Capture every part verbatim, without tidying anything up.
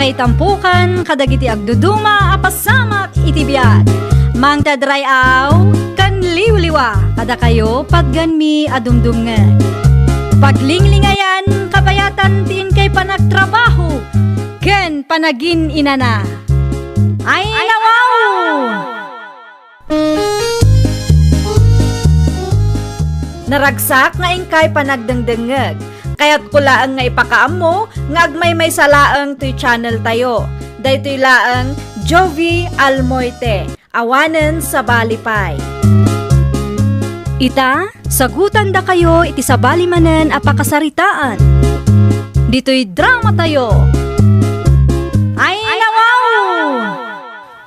Itampukan kadagiti agduduma a pasamak iti biag. Mangted ray-aw ken liwliwa kadakayo, pagganmi a dumdumngeg. Paglinglingayan, kabayatan ti inkay panagtrabaho ken panagin-inana. Ay, nawaw! Naragsak nga inkay panagdengdengngeg. Kayatko laeng nga ipakaammo nga agmaymaysa laeng toy channel tayo. Daytoy laeng Jovie Almoite, awanen sabali pay. Ita, sagutandakayo iti sabali manen a pakasaritaan. Ditoy drama tayo. Ay, nawaw!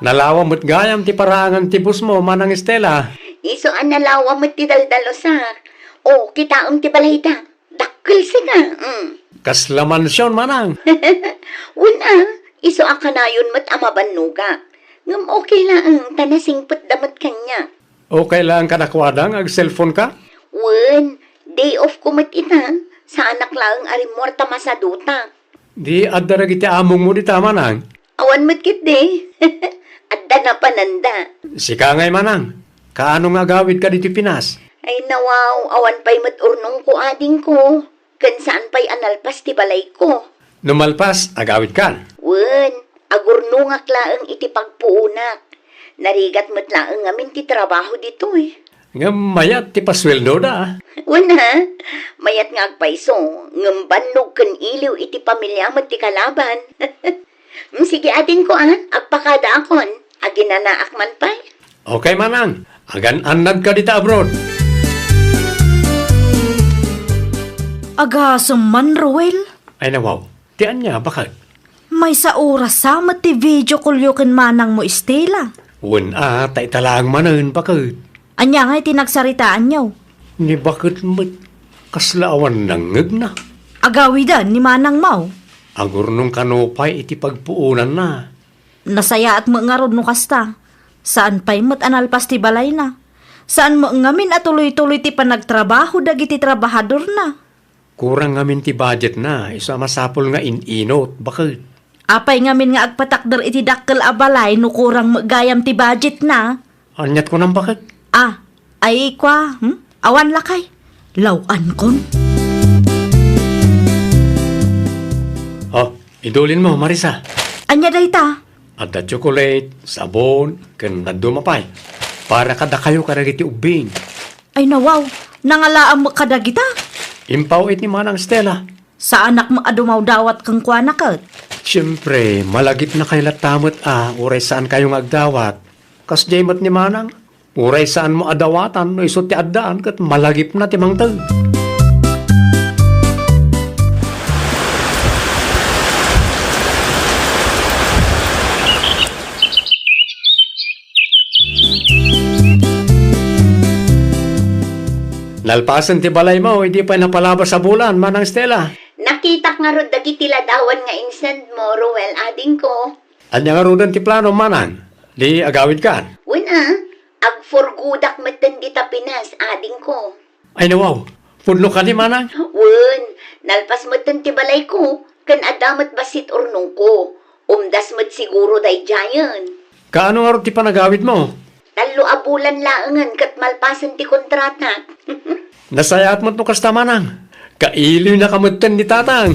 Nalawa met gayam ti paraangan ti boss mo, Manang Estela. Isu a nalawa met ti daldalusak. O, kitaem ti balayda. Dakkel sika. Mm. Kasla mansion, Manang. Wen a, isu a kanayon met a mabannogak. Ngem okay laeng, ta nasingpetda met kaniak. Okay laeng kadakuada nga ag-cellphone ka? Wen, day off ko met ita. Saanak laeng a rimmuar ta masadutak. Di adda dagiti amongmo dita, Manang? Awan met ketdi. Adda napananda. Sika ngay, Manang, kaano nga agawidka ditoy Pinas? Ay, nawaw, awan pay met urnongko, adingko. Ken saan pay a nalpas ti balayko. No malpas, agawidkan? Wen, agurnongak laeng iti pagpuonak. Narigat met laeng ngamin ti trabaho ditoy. Ngem mayat ti pasueldoda. Wen a, mayat nga agpayso, ngem bannog ken iliw iti pamilya met ti kalaban. Mm, sige, adingko a, agpakadaakon. Aginanaak man pay. Okay, Manang. Agan-annadka dita abroad. Agasem man, Roel. Ay, nawaw. Ti ania, baket? Maysa oras sa met ti video call-yo ken manangmo, Estela. Wen a, ta ita laeng manen, baket. Ania ngay ti nagsaritaanyo? Ni baket met, kasla awan nangngegna. Agawiden ni manangmo? Agurnong kano pay iti pagpuonanna. Nasayaat met ngarud no kasta. Saan pay met a nalpas ti balayna. Saan met ngamin a tuloy-tuloy ti panagtrabaho dagiti trabahadorna. Kurang ngamin ti budgetna, isu a masapul nga in-inut, baket. Apay ngamin nga agpatakder iti dakkel a balay no kurang met gayam ti budgetna? Aniat kunam, baket? Ah, ay, kua, hmm? Awan lakay. Law-ankon. Oh, idulinmo, Marisa. Ania dayta? Adda chocolate, sabon, ken dadduma pay. Para kadakayo kadagiti ubbing. Ay, nawaw, nangalaam met kadagita? Impaw iti manang Stella. Saanak met a dumawdawat kenkuana ket? Siempre, malagipnakay latta met a uray saankayo nga agdawat. Kasdiay met ni manang, uray saanmo a dawatan no isu ti addaan ket malagipna ti mangted. Nalpasen ti balaymo, idi pay napalabas a bulan, Manang Stella. Nakitak ngarud dagiti ladawan nga insend mo, Roel, adingko. Ania ngaruden ti plano, Manang? Di agawidkan? Wen a, agfurgodak metten dita Pinas, adingko. Ay, nawaw. Pudno kadi, Manang? Wen, nalpas metten ti balayko, ken adda met bassit urnongko. Umdas met siguro daydiayen. Kaano ngarud ti panagawidmo? Tallo a bulan laengen ket malpasen ti kontratak. Nasayaat met no kasta, Manang. Kailiwnaka metten ni Tatang.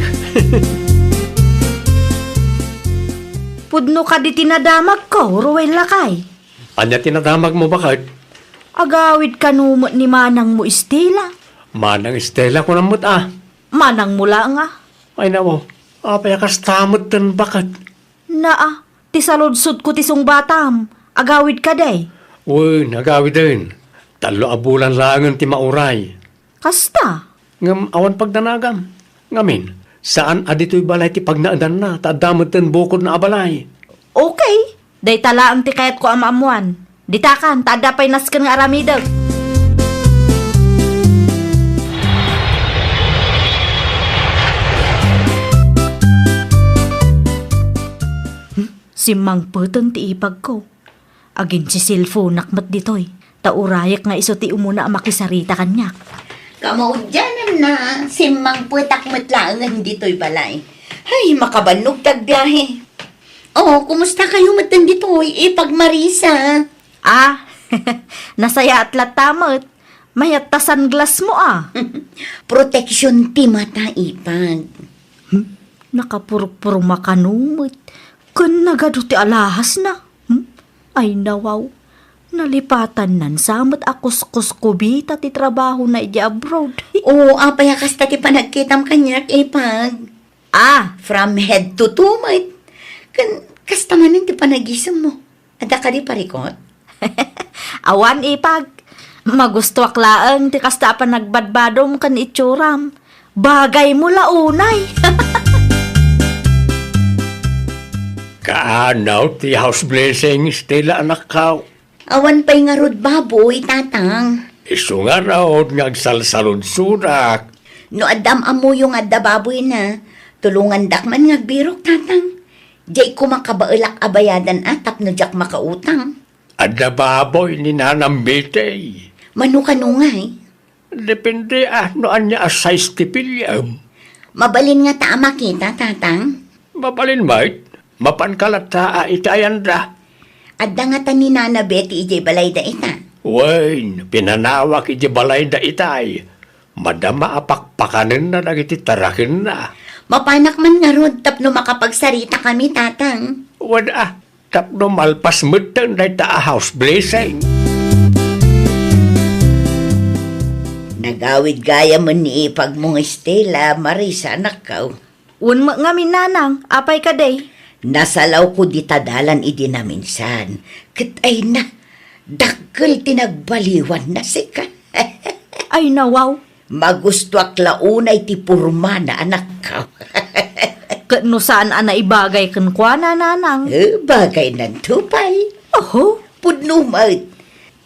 Pudno kadi ti nadamagko, Ruel lakay. Ania ti nadamagmo, baket? Agawid kano met ni manangmo Estela? Manang Estela, kunam met a. Manangmo laeng a. Ay, nawaw. Apay a kasta metten, baket? Naa, ti saludsodko ti sungbatam. Agawid kadi? Wen, agawiden. Tallo a bulan laengen ti mauray. Kasta? Ngem awan pagdanagam. Ngamin, saan a ditoy balay ti pagnaedanna, ta adda metten bukodna a balay. Okay. Dayta laeng ti kayatko a maammoan. Ditakan, ta adda pay nasken nga aramidek. Hmm? Simmangpeten ti ipagko. Aginsiselfonak met ditoy, ta urayek nga isu ti umuna a makisarita kaniak. Kamaudiananna, simmangpetak met laengen ditoy balay. Hay, makabannog ti agbiahe. Oh, kumusta kayo met ditoy, Ipag Marisa? Ah, nasayaat latta met. Mayat ta sunglass mo, ah. Proteksyon ti mata, Ipag. Hmm? Nakapurpurma kano met. Ken nagadu ti alahasna. Hmm? Ay, nawaw. Nalipatannan sa met a kuskuskubita ti trabahona idiay abroad. Oo, apay a kasta ti panagkitam kaniak, Ipag? Ah, from head to toe met. Ken kasta manen ti panagisem mo. Adda kadi parikot? Awan, Ipag. Magustuak laeng ti kasta a panagbadbadom ken itsuram. Bagay mo la unay. Kaano ti house blessing, Stella, anakkaw? Awan pay ngarud baboy, Tatang. Isu ngarud nga agsalsaludsodak. No adda am-ammoyo nga adda baboyna, tulongandak man nga agbirok, Tatang. Diay koma kabaelak a bayadan a tapno diak makautang. Adda baboy ni Nanang Betty. Mano kano ngay? Depende a no ania a size ti piliem. Mabalin ngata a makita, Tatang? Mabalin met. Mapanka latta a iti ayanda. Adda ngata ni Nana Betty idiay balayda ita? Wen, pinanawak idiay balayda itay. Madama a pakpakanenna dagiti tarakenna. Mapanak man ngarud tapno makapagsaritakami, Tatang. Wen a, tapno malpas metten dayta a house blessing. Nagawid gayamen ni Ipag mo nga Stella, Marisa, anakkaw. Wen met ngamin, Nanang, apay kadi? Nasalawko dita dalan idi naminsan. Ket ay na, dakkel ti nagbaliwanna sika. Ay, nawaw. Magustuak la unay ti purmana, anakkaw. Ket no saan a naibagay kenkuana, Nanang? Eh, bagaynanto pay. Oho. Pudno met.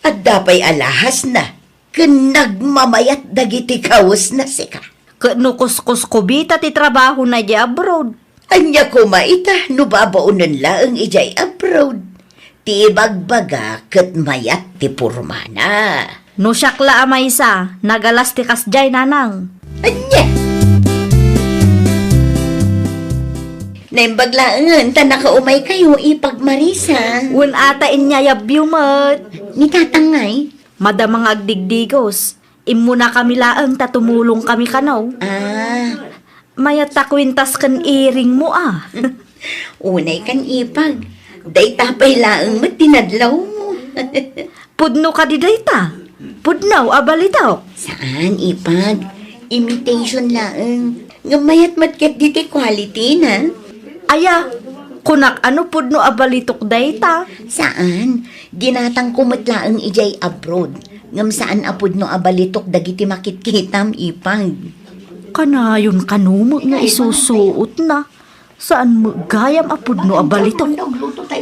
Adda pay alahasna. Ken nagmamayat dagiti kawesna sika. Ket no kuskuskubita ti trabahona idiay abroad? Ania koma ita no babaonen laeng idiay abroad? Ti ibagbaga ket mayat ti purmana. No siak la a maysa, nagalas ti kasdiay, Nanang. Ania? Naimbag laengen ta nakaumaykayo, Ipag Marisa. Wen a ta inyayabyo met. Ni Tatang ngay? Madama nga agdigdigos. Immunakami laeng ta tumulongkami kano. Ah. Mayat ta kuentas ken iring mo, a. Unay kan, Ipag. Dayta pay laeng met ti nadlawmo. Pudno kadi dayta? Pudno a balitok? Saan, Ipag. Imitation laeng. Ngem mayat met ketdi ti quality na. Aya, kunak a no pudno a balitok dayta. Saan? Dinatangko met laeng idiay abroad. Ngem saan a pudno a balitok dagiti makitkitam, Ipag. Kanayon kano met nga isusuotna. Saan met gayam a pudno a balitok?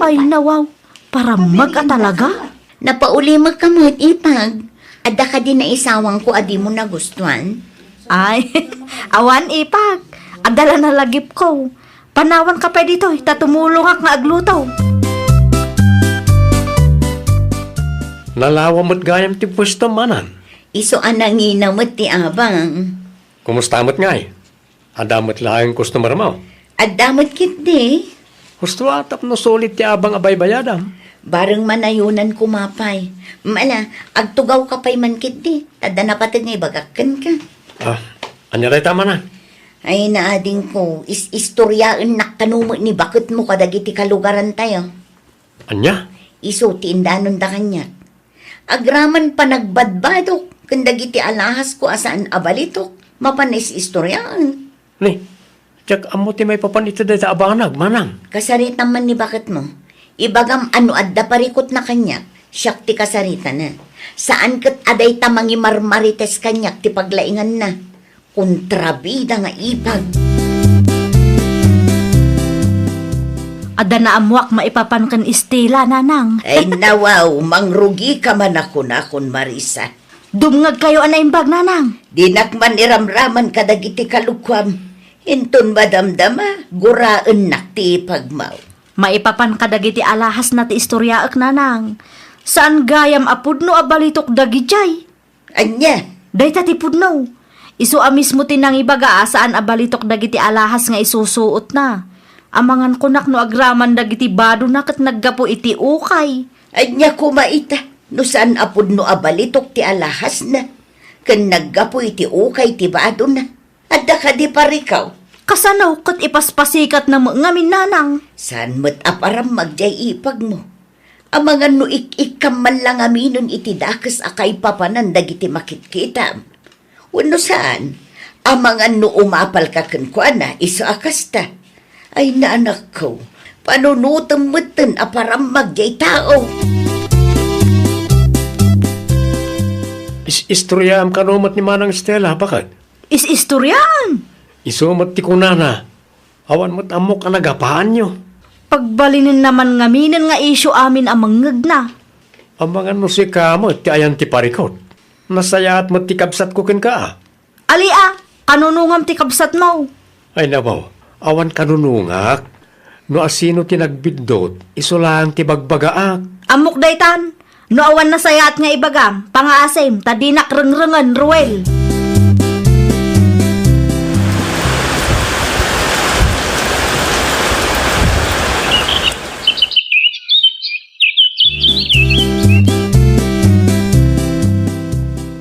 Ay, nawaw. Parammag a talaga? Napaulimekka met, Ipag. Adda kadi naisawangko a dimo nagustuan? Ay, awan, Ipag. Adda la nalagipko. Panawanka pay ditoy, ta tumulongak nga agluto. Nalawa met gayam ti puesto, Manang. Isu a nangina met ti abang. Kumusta met ngay? Adda met laeng customer mo? Adda met ketdi. Husto a tapno sulit ti abang a baybayadam. Bareng manayonan koma pay. Mala, agtugawka pay man ketdi. Ta adda napateg nga ibagak kenka. Ah, ania dayta, Manang? Ay, naadingko, is-istoriaennak kano met ni baketmo kadagiti kalugarantayo. Ania? Isu ti indanonda kaniak. Agraman panagbadbadok ken dagiti alahasko a saan a balitok, mapan is-istoriaen. Ni, diak ammo ti maipapan iti dayta a banag, Manang. Kasaritam man ni baketmo. Ibagam a no adda parikutna kaniak, siak ti kasaritana. Saan ket a dayta mangimarmarites kaniak ti paglainganna. Kontrabida nga ipag. Adda naammoak maipapan ken Estela, Nanang. Ay, nawaw, mangrugika man a kunakon, Marisa. Dumngegkayo a naimbag, Nanang. Dinak man iramraman kadagiti kalukuam. Inton madamdama, guraennak ti ipagmo. Maipapan kadagiti alahasna ti istoriaek, Nanang. Saan gayam a pudno a balitok dagidiay. Ania? Dayta ti pudno. Isu a mismo ti nangibaga a saan a balitok dagiti alahas nga isusuotna. Amangan kunak no agraman dagiti badona ket naggapu iti ukay. Ania koma ita, no saan a pudno a balitok ti alahasna, ken naggapu iti ukay ti badona. Adda kadi parikaw? Kasano ket ipaspasikatna met ngamin, nanang? Saan met a parammag diay ipagmo? Amangan no ik-ikkam man la ngaminen iti dakes a kaipapanan dagiti makitkitam. Wenno saan, amangan no umapalka kenkuana, isu a kasta. Ay, nanakko, panunotem metten a parammag diay tao. Is-istoryaam kano met ni Manang Estela, baket? Is-istoriaan? Isu met ti kunana, awan met ammok a nagapaanyo. Pagbalinenna man ngaminen nga isyu amin a mangngegna. Amangan no sika met ti ayan ti parikut. Nasayaat met ti kabsatko kenka. Ali a, kanunongam ti kabsatmo? Ay, nawaw, awan kanunongak. No asino ti nagbiddut, isu laeng ti bagbagaak. Ammok daytan. No awan nasayaat nga ibagam, pangaasim, ta dinak rengrengen, Ruel.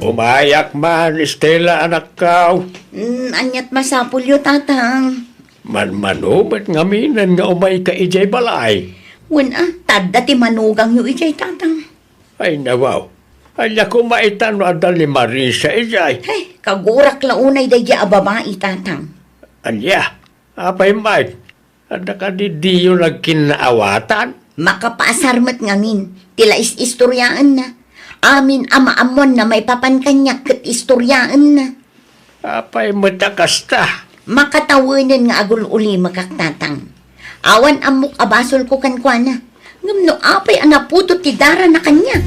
Umayak man, Estela, anakko. Mm, aniat masapulyo, Tatang? Manmano met ngaminen nga umayka idiay balay. Wen a, ta adda ti manugangyo idiay, Tatang. Ay, nawaw. Ania koma ita no adda ni Marisa idiay? Hey, kagurak la unay daydiay a babai, Tatang. Ania? Apay met? Adda kadi diyo nagkinnaawatan? Makapaasar met ngamin. Ti la is-istoriaenna. Amin a maammoanna maipapan kaniak ket istoriaenna. Apay met a kasta? Makatawenen nga agul-ulimekak, Tatang. Awan ammok a basolko kenkuana. Ngem no apay a naputot ti darana kaniak?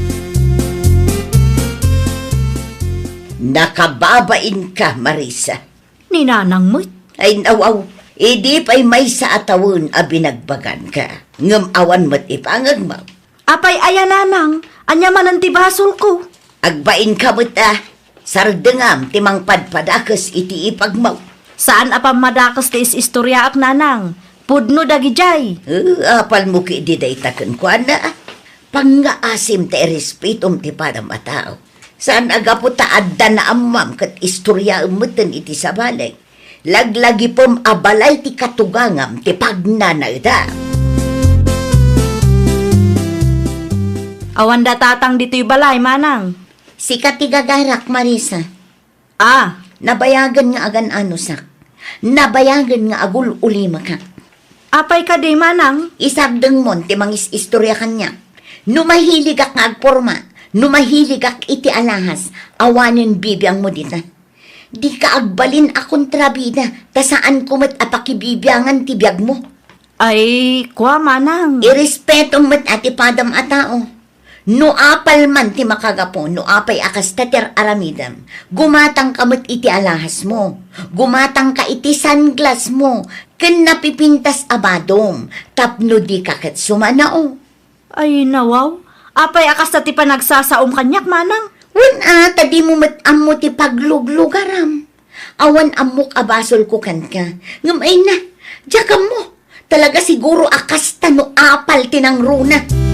Nakababainka, Marisa. Ni Nanang met? Ay, nawaw, idi pay maysa a tawen a binagbaganka, ngem awan met ipangegmo. Apay aya, Nanang? Ania manen ti basolko? Agbainka met a, sardengam ti mangpadpadakes iti ipagmo. Saan a pammadakes ti is-istoriaak, Nanang. Pudno dagidiay. Eh, apalmo ketdi dayta kenkuana. Pangngaasim ta irespetom ti padam a tao. Saan a gapu ta adda naammoam ket istoriaem metten iti sabali. Laglagipem a balay ti katugangam ti pagnanaedam. Awanda tatang ditoy balay, manang? Sika ti gagarak, Marisa. Ah. Nabayagen nga agan-anusak. Nabayagen nga agul-ulimekak. Apay kadi, manang? Isardengmon ti mangis-istoria kaniak. No mahiligak nga agporma, no mahiligak iti alahas, awanen bibiangmo dita. Dika agbalin a kontrabida, ta saanko met a pakibibiangan ti biagmo. Ay, kua, manang. Irespetom met a ti padam a tao. No apal man ti makagapu, no apay a kasta ti ar-aramidem, gumatangka met iti alahasmo, gumatangka iti sunglassmo, ken napipintas a badom, tapno dika ket sumanao. Ay, nawaw. Apay a kasta ti panagsasaom kaniak, manang? Wen a, ta dimo met ammo ti pagluglugaram. Awan ammok a basolko kenka. Ngem ay na, diak ammo. Talaga siguro a kasta no apal ti nangruna.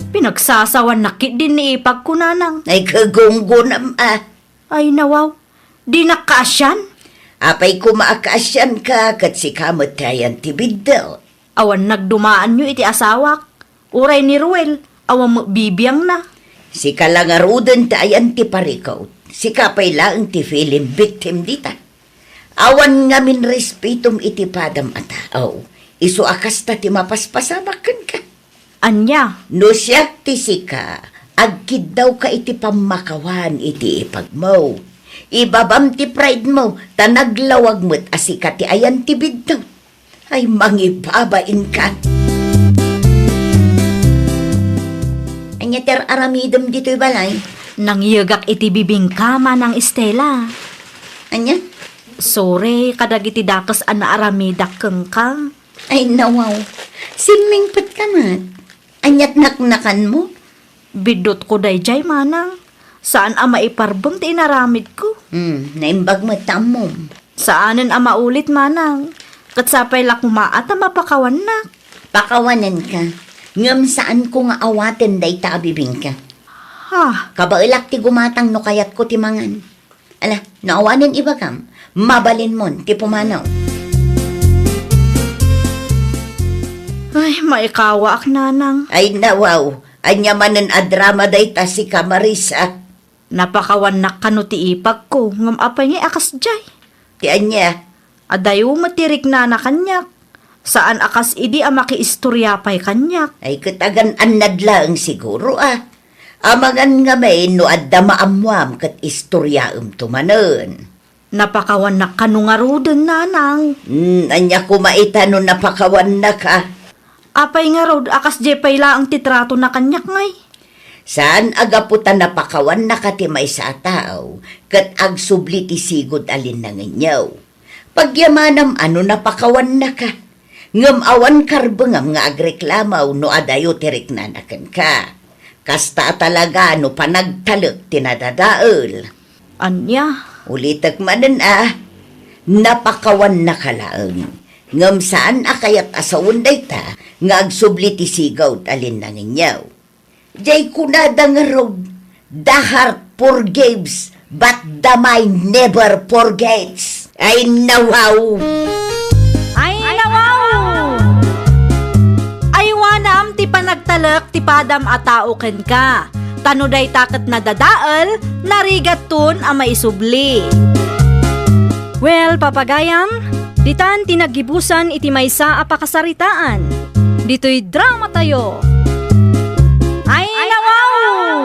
Pinagsasawannak ketdin ni ipagko, nanang. Ay, kagunggonam a. Ay, nawaw. Dinak kaasian? Apay koma a kaasianka, ket sika met ti ayan ti biddut. Awan nagdumaanyo iti asawak. Uray ni Ruel, awan met bibiangna. Sika la ngaruden ti ayan ti parikut. Sika pay laeng ti film victim dita. Awan ngamin respetom iti padam a tao. Isu a kasta ti mapaspasamak kenka. Ania? No siak ti sika, agkiddawka iti pammakawan iti ipagmo. Ibabam ti pridemo, ta naglawag met a sika ti ayan ti biddut. Ay, mangibabainka. Ania ti ar-aramidem ditoy balay? Nangyegak iti bibingka, Manang Estela. Ania? Sorry kadagiti dakes a naaramidak kenka. Ay, nawaw. Simmingpetka met. Aniat naknakanmo? Biddutko daydiay, manang. Saan a maiparbeng ti inaramidko. Hmm, naimbag met ta ammom. Saanen a maulit, manang. Ket sapay la koma a ta mapakawannak. Pakawanenka, ngem saanko nga awaten dayta a bibingka. Ha? Kabaelak ti gumatang no kayatko ti mangan. Ala, no awanen ibagam, mabalinmon ti pumanaw. Ay, maikawaak, nanang. Ay, nawaw, ania manen a drama dayta, sika, Marisa? Napakawannak kano ti ipagko, ngem apay ngay a kasdiay? Ti ania? Adayo met ti riknana kaniak. Saan a kas idi a makiistoria pay kaniak. Ay, ket agan-annad laeng siguro, a. Amangan ngamin no adda maammoam ket istoriaemto manen. Napakawannak kano ngaruden, nanang. Hmm, ania koma ita no napakawannak, a? Apay ngarud a kasdiay pay laeng ti tratona kaniak ngay? Saan a gapu ta napakawannaka ti maysa a tao ket agsubli ti sigud a linnangenyo. Pagyamanam a no napakawannaka, ngem awan karbengam nga agreklamaw no adayo ti riknana kenka. Kasta a talaga no panagtalek ti nadadael. Ania? Ulitek manen a, napakawannaka laeng. Ngem saan a kayat a sawen dayta nga agsubli ti sigud a linnangenyo. Jay kunada ngarud, "The heart forgives, but the mind never forgets." Ay, nawaw! Ay, nawaw! Aywanam ti panagtalek ti padam a tao kenka. Ta no dayta ket nadadael, narigatton a maisubli. Well, papagayam, ditan ti naggibusan iti maysa a pakasaritaan. Ditoy dramatayo. Ay, nawaw!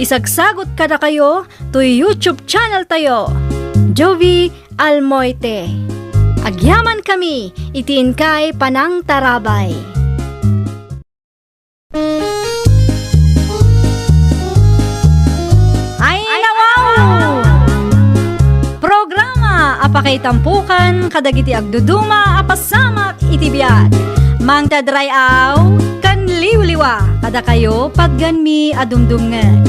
Isagsagot kadakayo toy YouTube channel tayo, Jovi Almoite. Agyaman kami iti inkay panangtarabay. Ay, nawaw! Programa a pakaitampukan kadagiti agduduma a pasamak iti biag. Mangted ray-aw ken liwliwa kadakayo patganmi a dumdumngeg.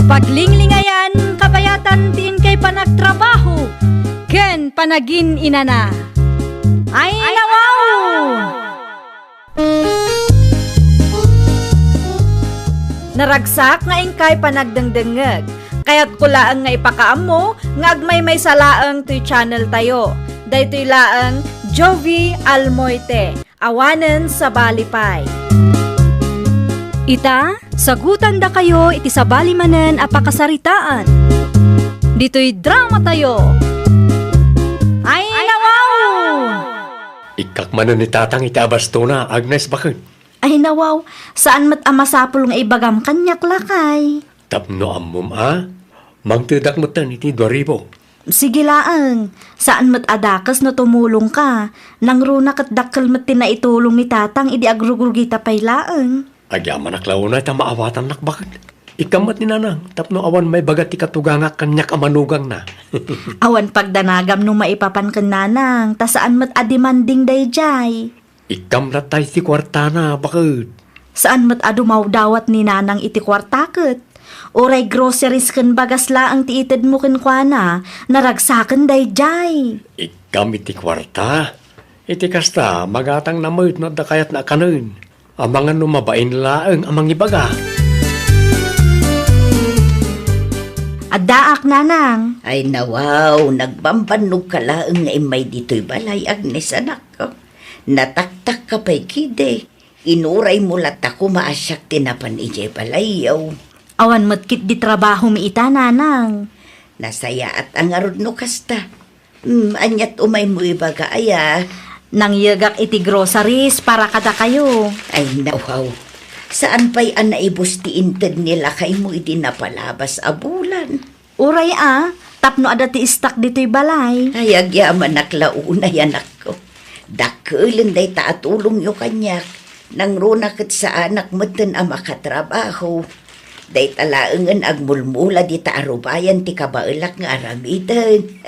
Paglinglingayan, kabayatan ti inkay panagtrabaho ken panagin-inana. Ay, nawaw! Naragsak nga inkay panagdengdengngeg. Kayatko laeng nga ipakaammo nga agmaymaysa laeng toy channel tayo. Daytoy laeng Jovi Almoite, awanen sabali pay. Ita, sagutandakayo iti sabali manen a pakasaritaan. Ditoy dramatayo. Ay, nawaw! Ikkak manen ni Tatang iti abastona, Agnes, baket. Ay, nawaw, saan met a masapul nga ibagam kaniak, lakay. Tapno ammom a, mangtedak metten iti dua ribu. Sige laeng, saan met a dakes no tumulongka. Nangruna ket dakkel met ti naitulong ni Tatang idi agrugrugita pay laeng. Agyamanak la unay ta maawatannak, baket. Ikkam met ni Nanang, tapno awan maibaga ti katugangak kaniak a manugangna. Awan pagdanagam no maipapan ken Nanang, ta saan met a demanding daydiay. Ikkam latta iti kuartana, baket. Saan met a dumawdawat ni Nanang iti kuarta ket. Uray groceries ken bagas laeng ti itedmo kenkuana, naragsaken daydiay. Ikkam iti kuarta. Iti kasta, magatangna met no adda kayatna a kanen. Amangan no mabain laeng a mangibaga. Addaak, Nanang. Ay, nawaw, nagbambannogka laeng nga immay ditoy balay, Agnes, anakko. Nataktakka pay kidi. Inuraymo latta koma a siak ti napan idiay balayyo. Awan met ketdi trabahomi ita, Nanang. Nasayaat a ngarud no kasta. Hmm, aniat umaymo ibaga, aya? Nangyegak iti groceries para kadakayo. Ay, nawaw. Saan pay a naibus ti inted ni lakaymo idi napalabas a bulan? Uray a, tapno adda ti istak ditoy balay. Ay, agyamanak la unay, anakko. Dakkelen dayta a tulongyo kaniak. Nangruna ket saanak metten a makatrabaho. Dayta laengen agmulmula dita a rubayan ti kabaelak nga aramiden.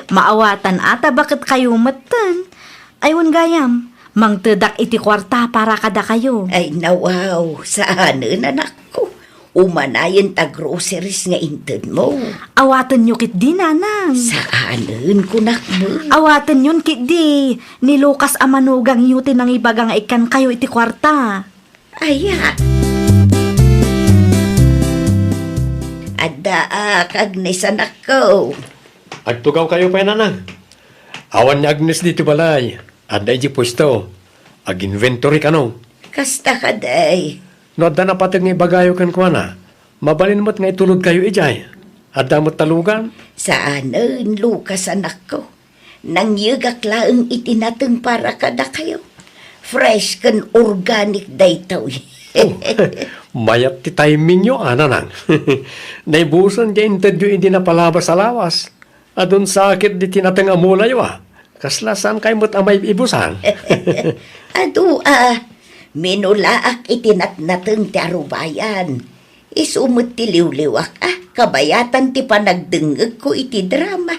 Maawatan a ta baket kayo metten. Ay, wen gayam, mangtedak iti kuarta para kadakayo. Ay, nawaw, saanen, anakko. Umanayen ta groceries nga intedmo. Awatenyo ketdi, nanang. Saanen, kunak met. Awatenyon ketdi. Ni Lucas a manugangyo ti nangibaga nga ikkankayo iti kuarta. Aya. Addaak, Agnes, anakko. Agtugawkayo pay, nanang. Awan ni Agnes ditoy balay. Adda idiay puesto. Ag-inventory kano. Kasta kadi. No adda napateg nga ibagayo kenkuana, mabalin met nga itulodkayo idiay. Adda met ta lugan. Saanen, Lucas, anakko. Nangyegak laeng iti nateng para kadakayo. Fresh ken organic daytoy. Oh, mayat ti timingyo, a, nanang. Naibusen ti intedyo idi napalabas a lawas. Adun sakit diti nateng a mulayo, a. Kasla saankayo met a maibusan? Adu, a, minulaak iti natnateng ti arubayan. Isu met ti liwliwak, a, kabayatan ti panagdengngegko iti drama.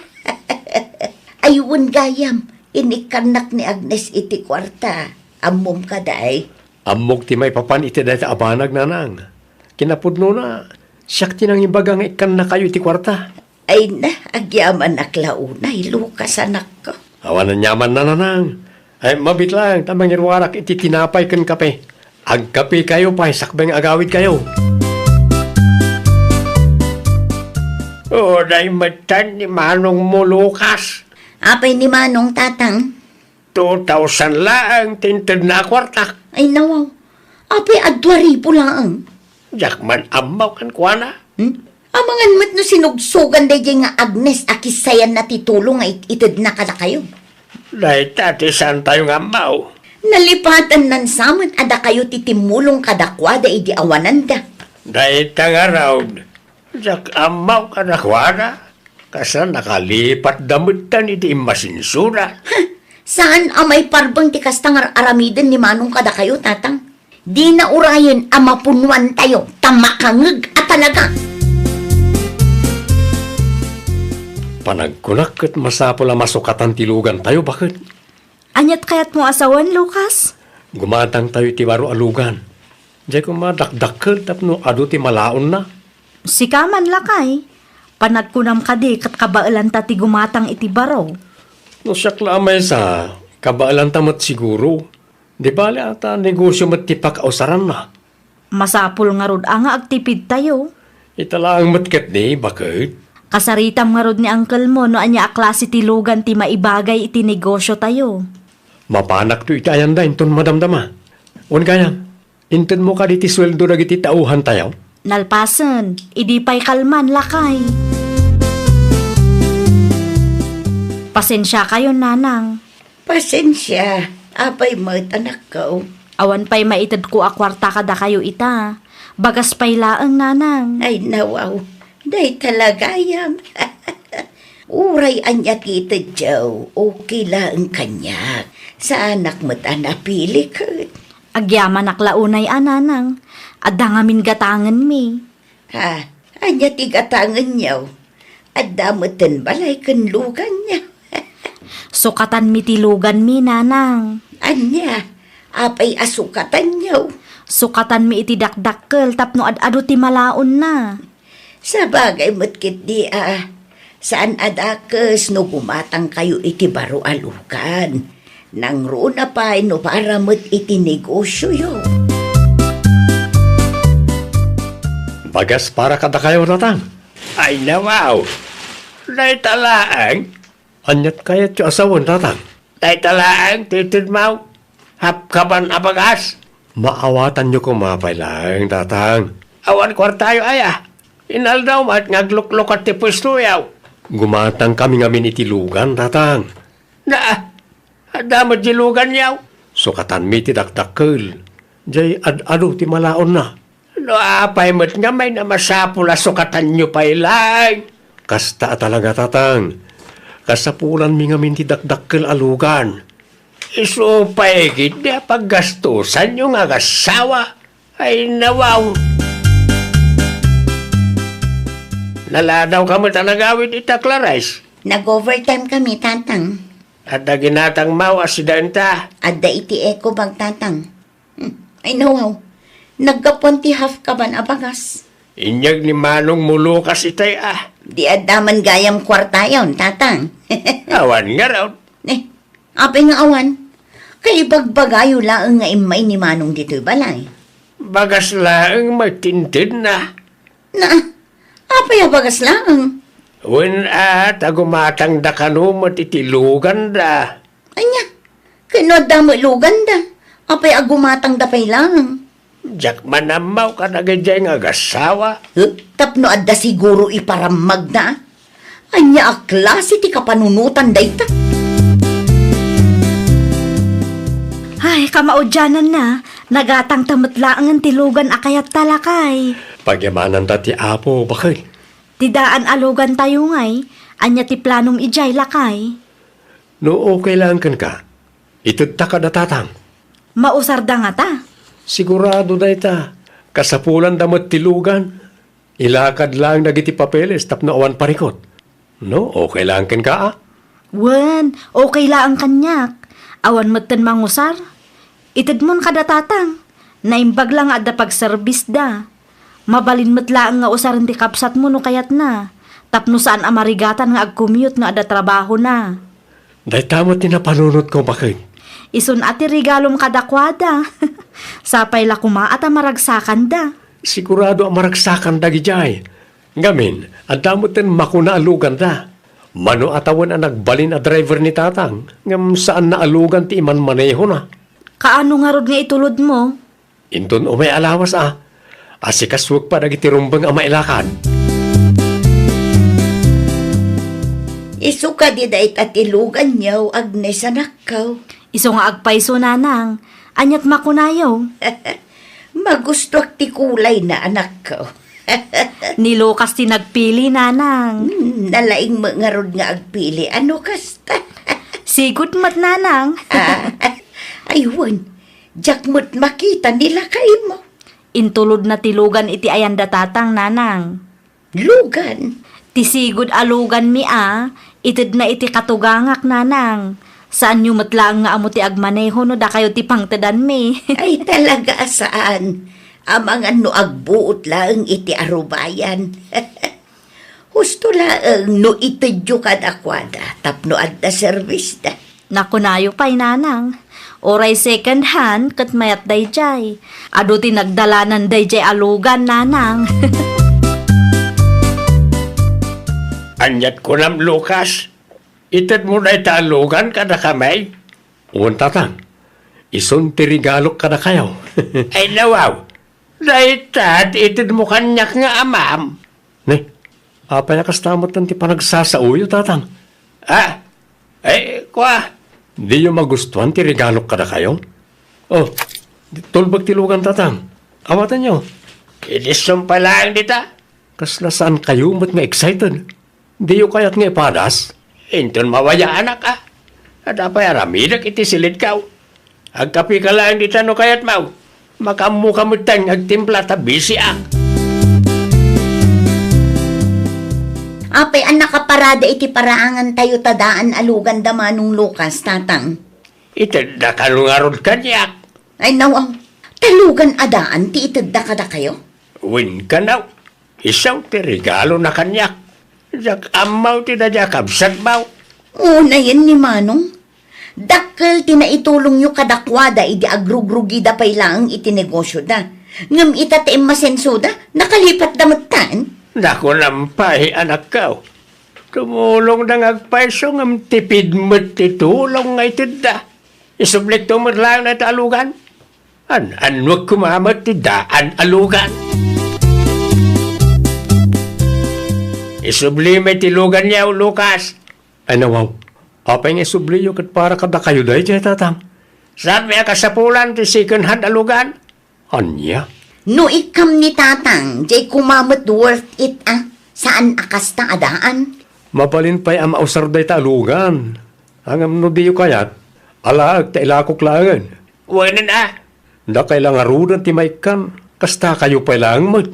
Ay, wen gayam, inikkannak ni Agnes iti kuarta. Ammom kadi? Ammok ti maipapan iti dayta a banag, nanang. Kinapudnona, siak ti nangibaga nga ikkannakayo iti kuarta. Ay na, agyamanak la unay, Lucas, anakko. Awan aniaman, nanang. Ay, mabiit lang, ta mangiruarak iti tinapay ken kape. Agkapekayo pay sakbay nga agawidkayo. Uray metten ni Manongmo, Lucas. Apay ni Manong, Tatang? Two thousand laeng ti intedna a kuartak. Ay, nawaw. Apay a dua ribu laeng? Diak man ammo kenkuana. Hmm? Amangan met no sinugsogan daydiay nga Agnes a kissayanna ti tulong nga it-, itedna kadakayo. Dayta ti saantayo nga ammo. Nalipatannan sa met a dakayo ti timmulong kadakuada idi awananda. Dayta ngarud, diak ammo kadakuada. Kasla nakalipatda metten iti immasinsiona. Huh! Saan a maiparbeng ti kasta nga ar-aramiden ni Manong kadakayo, Tatang. Dina urayen a mapunoantayo ta makangeg a talaga. Panagkunak ket masapul a masukatan ti lugantayo, baket. Aniat kayatmo a sawen, Lucas? Gumatangtayo iti baro a lugan. Diay koma dakdakkel tapno adu ti malaonna. Sika man, lakay. Panagkunam kadi ket kabaelanta ti gumatang iti baro? No siak la a maysa, kabaelanta met siguro. Di bale a ta negosio met ti pakausaranna. Masapul ngarud a nga agtipidtayo. Ita laeng met ketdi, baket. Kasaritam ngarud ni uncle-mo no ania a klase ti lugan ti maibagay iti negosiotayo. Mapanakto iti ayanda inton madamdama. Wen gayam, intedmo kadi ti sueldo dagiti tauhantayo? Nalpasen, idi pay kalman, lakay. Pasensiakayon, nanang. Pasensia, apay met, anakko? Awan pay maitedko a kuarta kadakayo ita. Bagas pay laeng, nanang. Ay, nawaw. Dayta la gayam. Uray ania ti itedyo, okay laeng kaniak. Saanak met a napili ket. Agyamanak la unay a, nanang. Adda ngamin gatangenmi. Ha? Ania ti gatangenyo? Adda metten balay ken luganyo. Sukatanmi ti luganmi, nanang. Ania? Apay a sukatanyo? Sukatanmi iti dakdakkel tapno ad-adu ti malaonna. Sabagay met ketdi a, saan a dakes no gumatangkayo iti baro a lugan. Nangruna pay no para met iti negosioyo. Bagas para kadakayo, Tatang. Ay, nawaw. Dayta laeng. Aniat kayatyo a sawen, Tatang? Dayta laeng ti itedmo. Hapkaban a bagas. Maawatanyo koma pay laeng, Tatang. Awan kuartayo aya. Inaldaw met nga agluklukat ti puestoyo. Gumatangkami ngamin iti lugan, Tatang. Na, adda met di luganyo. Sukatanmi ti dakdakkel. Jay ad-adu ti malaonna. No apay met nga mayna, masapul a sukatanyo pay laeng. Kasta a talaga, Tatang. Kasapulanmi ngamin ti dakdakkel a lugan. Isu pay ketdi a paggastosanyo nga agassawa. Ay, nawaw. Naladawka met a nagawid ita, Clarice? Nag-overtime kami, Tatang. Adda ginatangmo a sida enta? Adda iti eco bag, Tatang. Hmm. Ay, nawaw. Naggapuan ti hapkaban a bagas. Inyag ni Manong mo Lucas itay, ah. Di adda man gayam kuartayon, Tatang. Awan ngarud. Eh, apay nga awan? Kaibagbagayo laeng nga immay ni Manong ditoy balay. Bagas laeng met ti intedna. Na, apay a bagas laeng? Wen a, ta gumatangda kano met iti luganda. Ania? Ken no adda met luganda, apay a gumatangda pay laeng? Diak man ammo kadagiti nga agassawa. Huh? Tapno adda siguro iparammagda. Ania a klase ti kapanunotan dayta? Ay, kamaudiananna, nagatangta met laengen ti lugan a kayatta, lakay. Pagyamananda ti Apo, baket. Ti daan a lugantayo ngay, ania ti planom idiay, lakay? No okay laeng kenka, itedta kada Tatang. Mausarda ngata? Sigurado dayta. Kasapulanda met ti lugan. Ilakad laeng dagiti papeles tapno awan parikut. No, okay laeng kenka, a? Wen, okay laeng kaniak. Awan metten mangusar. Itedmon kada Tatang. Naimbag la nga adda pagserbisda. Mabalin met laeng nga usaren ti kabsatmo no kayatna, tapno saan a marigatan nga agcommute no adda trabahona. Dayta met ti napanunotko, baket. Isun a ti regalom kadakuada. Sapay la koma a ta maragsakanda. Sigurado a maragsakanda idiay. Ngamin, adda metten makuna a luganda. Mano a tawen a nagbalin a driver ni Tatang, ngem saanna a lugan ti imanmanehona. Kaano ngarud nga itulodmo? Inton umay a lawas a, asikasuek pay dagiti rumbeng a mailakad. Isu kadi dayta ti luganyo, Agnes, anakko? Isu nga agpayso, nanang. Aniat makunayo? Magustuak ti kulayna, anakko. Ni Lucas ti nagpili, nanang. Hmm, nalaing met ngarud nga agpili. Ano kasta? Sigud met, nanang. Ah, ay, wen. Diak met makita ni lakaymo. Intulodna ti lugan iti ayanda Tatang, nanang. Lugan? Ti sigud a luganmi a, itedna iti katugangak, nanang. Saanyo met laeng nga ammo ti agmaneho no dakayo ti pangtedanmi. Ay, talaga a saan. Amangan no agbuot laeng iti arubayan. Husto laeng no itedyo kadakuada tapno adda serbisda. Nakunayo pay, nanang. Uray second hand ket mayat daydiay. Adu ti nagdalanan daydiay a lugan, nanang. Aniat kunam, Lucas? Itedmo dayta a lugan kadakami? Wen, Tatang. Isun ti regalok kadakayo. Ay, nawaw. Dayta ti itedmo kaniak nga amam. Ne, apay a kasta met ti panagsasaoyo, Tatang? Ah, eh, kua. Diyo magustuan ti regalok kadakayo? Oh, tulbek ti lugan, Tatang. Awatenyo. Kidisum pa laeng dita. Kasla saan kayo met nga excited? Diyo kayat nga ipadas? Inton mawayaanak, a. Adda pay aramidek iti silidko. Agkapika laeng dita no kayatmo. Makaammoka metten nga agtimpla ta bisiak. Apay a nakaparada iti paraangantayo ta daan a lugan da Manong Lucas, Tatang? Itedda kano ngarud kaniak. Ay, nawaw. Ta lugan a daan ti itedda kadakayo? Wen kano. Isu ti regalona kaniak. Diak ammo ti daydiay a kabsatmo. Unayen ni Manong. Dakkel ti naitulongyo kadakuada idi agrugrugida pay laeng iti negosioda. Ngem ita ti immasensoda, nakalipatda metten. Nakunam pay, anakko. Tumulongda nga agpayso ngem tipid met ti tulong nga itedda. Isublikto met laeng dayta a lugan. An-annuek koma met ti daan a lugan. Isubli met ti luganyo, Lucas. Ay, nawaw. Apay nga isubliyo ket para kadakayo daydiay, Tatang? Saan met a kasapulan ti second hand a lugan? Ania? No ikkam ni Tatang, diay koma met worth it, a. Saan a kasta a daan? Mabalin pay a mausar dayta a lugan. Ngem no diyo kayat, alaek ta ilakok laengen. Wen a. Dakay la ngaruden ti maikkan, kastakayo pay laeng met.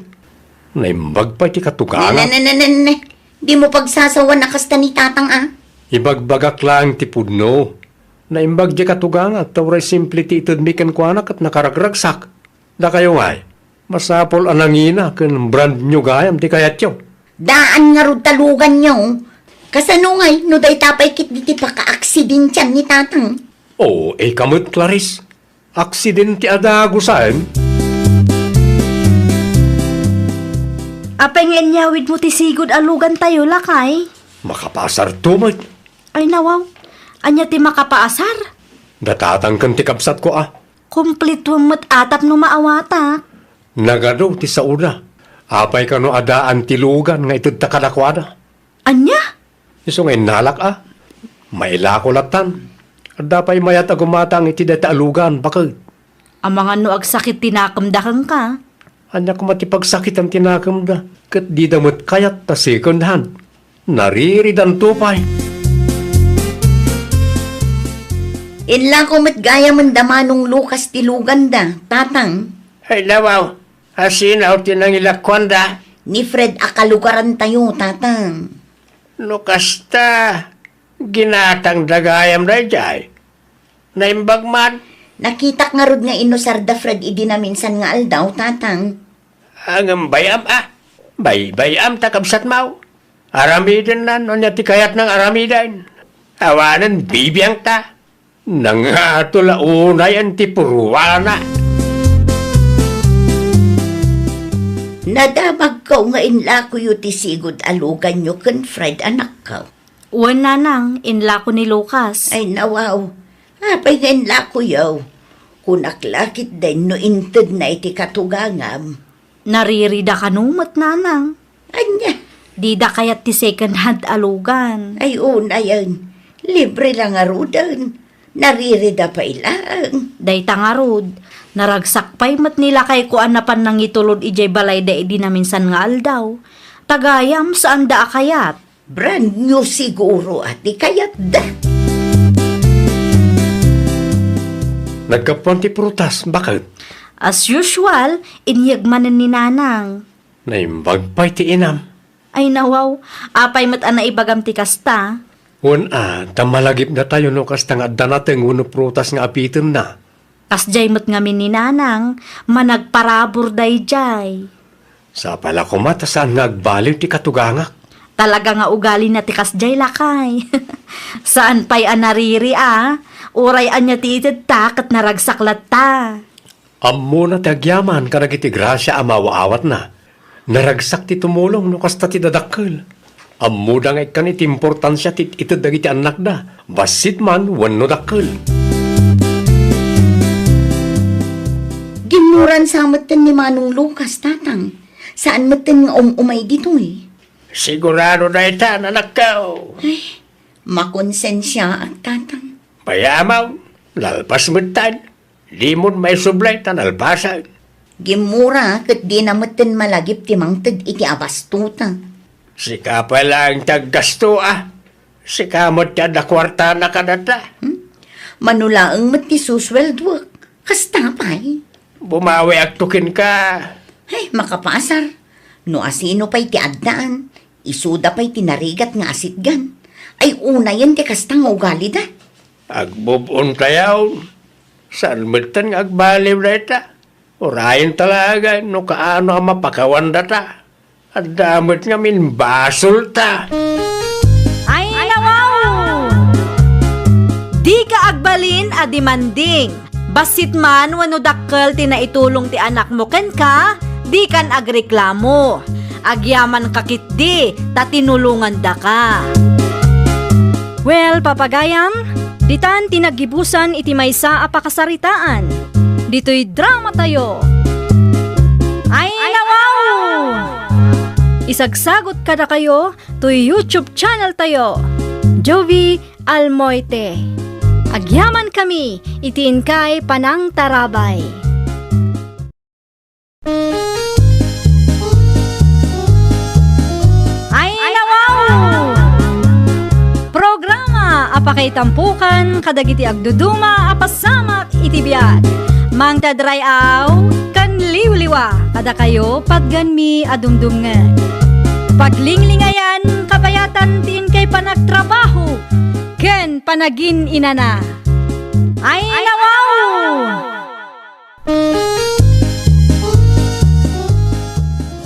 Naimbag pay ti katugangak. Ne, ne, ne, ne, ne. Dimo pagsasawan a kasta ni Tatang, a. Ibagbagak laeng ti pudno. Naimbag diay katugangak ta uray simple ti itedmi kenkuana ket nakaragragsak. Dakayo ngay, Masapul a nangina ken brand new gayam ti kayatyo. Daan ngarud ta luganyo. Kasano ngay no dayta pay ketdi ti pakaaksidentian ni Tatang? O, ika met, Clarice. Aksidente a dagusen. Apay nga inyawidmo ti sigud a lugantayo, lakay? Makapaasarto met. Ay, nawaw. Ania ti makapaasar? Da Tatang ken ti kabsatko a. Kumplituem met a tapno maawatak. Nagadu ti saoda. Apay kano a daan ti lugan nga itedta kadakuada? Ania? Isu nga innalak a. Mailako lattan. Adda pay mayat a gumatang iti dayta a lugan, baket. Amangan no agsakit ti nakemda kenka. Ania koma ti pagsakitan ti nakemda, ket dida met kayat ta second hand. Nariridanto pay. Inlako met gayamen da Manong Lucas ti luganda, Tatang. Ay, nawaw, asino ti nangilakuanda? Ni Fred a kalugarantayo, Tatang. No kasta, ginatangda gayam daydiay. Naimbag man. Nakitak ngarud nga inusarda Fred idi naminsan nga aldaw, Tatang. Ngem bay-am a. Baybay-am ta kabsatmo. Aramidenna no ania ti kayatna nga aramiden. Awanen bibiangta. Nangato la unayen ti purwana. Nadamagko nga inlakoyo ti sigud a luganyo ken Fred, anakko. Wen, nanang, inlako ni Lucas. Ay, nawaw. Apay nga inlakoyo? Kunak la ketdin no intedna iti katugangam. Naririda kano met, nanang. Ania? Dida kayat ti second hand a lugan. Ay, unayen. Libre la ngaruden. Naririda pay laeng. Dayta ngarud, naragsak pay met ni lakayko a napan nangitulod idiay balayda idi naminsan nga aldaw. Ta gayam, saanda a kayat. Brand new siguro a ti kayatda. Naggapuan ti prutas, baket? As usual, inyeg manen ni nanang. Naimbag pay ti inam. Ay, nawaw, apay met a naibagam ti kasta? Wen a, ta malagipdatayo no kasta nga adda nateng wenno prutas nga apitenna. Kasdiay met ngamin ni nanang, managparabur daydiay. Sapay la koma ta saan nga agbaliw ti katugangak. Talaga nga ugalina ti kasdiay, lakay. Saan pay a nariri a, uray ania ti itedta ket naragsak latta. Ammona ti agyaman kadagiti grasia a maaw-awatna. Naragsak ti tumulong no kasta ti dadakkel. Ammoda nga ikkan iti importansia ti ited dagiti annakda, bassit man wenno dakkel. Ginmuran sa metten ni Manong Lucas, Tatang. Saan metten nga um-umay ditoy. Sigurado dayta, anakko. Ay, makonsensiaak, Tatang. Bayamaw, nalpas metten. Dimon maisublay ta nalpasen. Gimmura ket dina metten malagip ti mangted iti abastota. Sika pay laeng ti aggasto a. Sika met ti adda kuartana kadata. Hmm? Mano laeng met ti susueldoek. Kasta pay. Bumawiakto kenka. Ay, makapaasar. No asino pay ti addaan, isuda pay ti narigat nga asitgan. Ay, unayen ti kasta nga ugalida. Agbub-ontayaw. Saan metten nga agbaliw dayta. Urayen talaga no kaano a mapakawan data. Adda met ngamin basolta. Ay, nawaw! Dika agbalin a demanding. Bassit man wenno dakkel ti naitulong ti anakmo kenka, dikan agreklamo. Agyamanka ketdi ta tinulongandaka. Well, papagayam, ditan ti naggibusan iti maysa a pakasaritaan. Ditoy dramatayo. Ay, nawaw! Isagsagot kadakayo toy YouTube channel tayo, Jovie Almoite. Agyamankami iti inkay panangtarabay. Ay, nawaw! Programa a pakaitampokan kadagiti agduduma a pasamak iti biag. Mangted ray-aw ken liwliwa kadakayo patgenmi a dumdumngeg. Paglinglingayan, kabayatan ti inkay panagtrabaho ken panagin-inana. Ay, nawaw!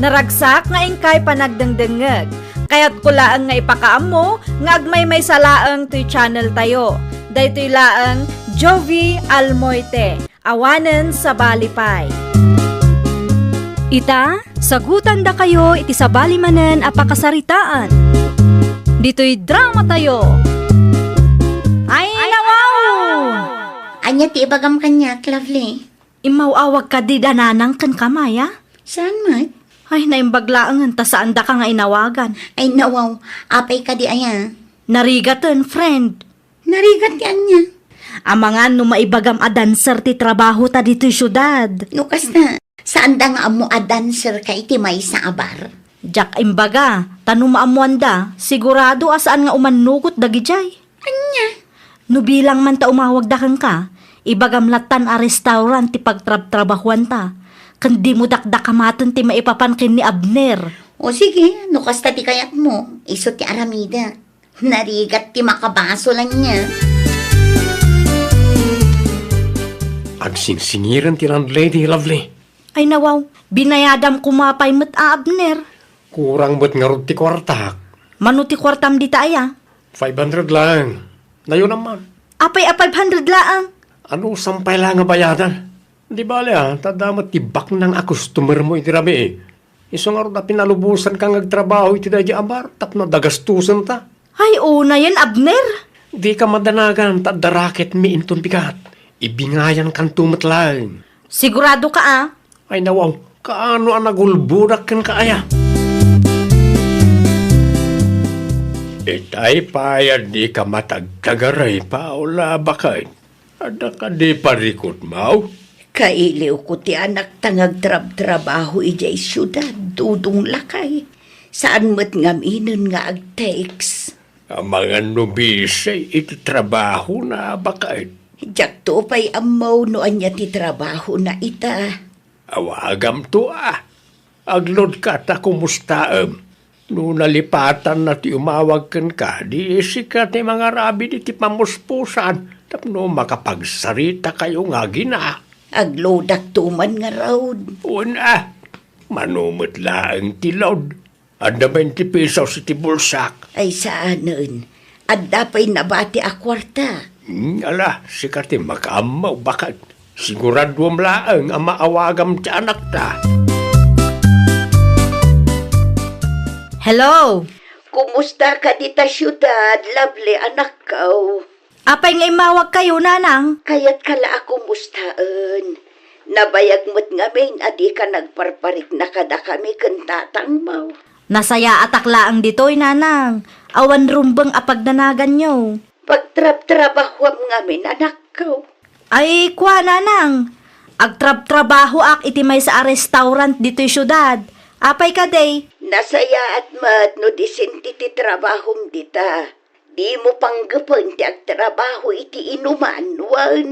Naragsak nga inkay panagdengdengngeg. Kayatko laeng nga ipakaammo nga agmaymaysa laeng toy channel tayo. Daytoy laeng Jovie Almoite. Awanen sabali pay. Ita, sagutandakayo iti sabali manen a pakasaritaan. Ditoy drama tayo. Ay, nawaw! Ania ti ibagam kaniak, Lovely? Immaw-awag kadi da nanang ken kamaya? Saan met? Ay, naimbag laengen ta saan daka nga inawagan. Ay, nawaw. Apay kadi aya? Narigaten, friend. Narigat ti ania? Amangan no maibagam a dancer ti trabaho ta ditoy siudad. No kasta, saan da nga ammo a dancer ka iti maysa a bar? Diak imbaga, ta no maammoanda, sigurado a saan nga umannugot dagijay. Ania? No bilang man ta umawagda kenka, ibagam lattan a restaurant ti pagtrabtrabahuanta, ken dimo dakdakamaten ti maipapan ken ni Abner. O sige, no kasta ti kayatmo, isu ti aramidek. Narigat ti makabasol ania. Agsingsingiren ti landlady, Lovely. Ay nawaw, binayadam koma pay met a, Abner. Kurang met ngarud ti kuartak. Mano ti kuartam dita aya? Five hundred laeng. Nayonam man. Apay a five hundred laeng? Anusam pay la nga bayadan? Di bale a, ta adda met ti baknang a customer mo iti rabii. Isu ngarud a pinalubosanka nga agtrabaho iti daydi a bar tapno adda gastosenta. Ay, unayen, Abner! Dika madanagan ta adda racketmi inton bigat. Ibingayankanto met laeng. Sigurado ka, a? Ay, nawaw, kaano a nagulbodak kenka aya? Itay pay a dika matagtagaray, Paula, baket. Adda kadi parikutmo? Kailiwko ti anakta nga agtrabtrabaho idiay siudad, Dodong lakay. Saan met ngaminen nga ag-text. Amangan no busy iti trabahona, baket. Diakto pay ammo no ania ti trabahona ita. Awagamto a. Agloadka ta kumustaem. No nalipatanna ti umawag kenka, di sika ti mangarabid iti pamuspusan tapno makapagsaritakayo nga agina. Agloadakto man ngarud. Wen a, mano met laeng ti load. Adda bainte pesos iti bulsak. Ay, saanen. Adda pay nabati a kuarta. Hmm, ala, sika ti makaammo, baket. Siguraduem laeng a maawagam ti anakta. Hello? Kumusta ka dita siudad, Lovely, anakko? Apay nga immawagkayo, nanang? Kayatka la a kumustaen. Nabayag met ngamin a dika nagparparikna kadakami ken tatangmo. Nasayaatak laeng ditoy, nanang. Awan rumbeng a pagdanaganyo. Pagtrabtrabahuam ngamin, anakko. Ay, kua, nanang. Agtrabtrabahoak iti maysa a restaurant ditoy siudad. Apay kadi? Nasayaat met no disente ti trabahom dita. Dimo panggepen ti agtrabaho iti inuman, wen?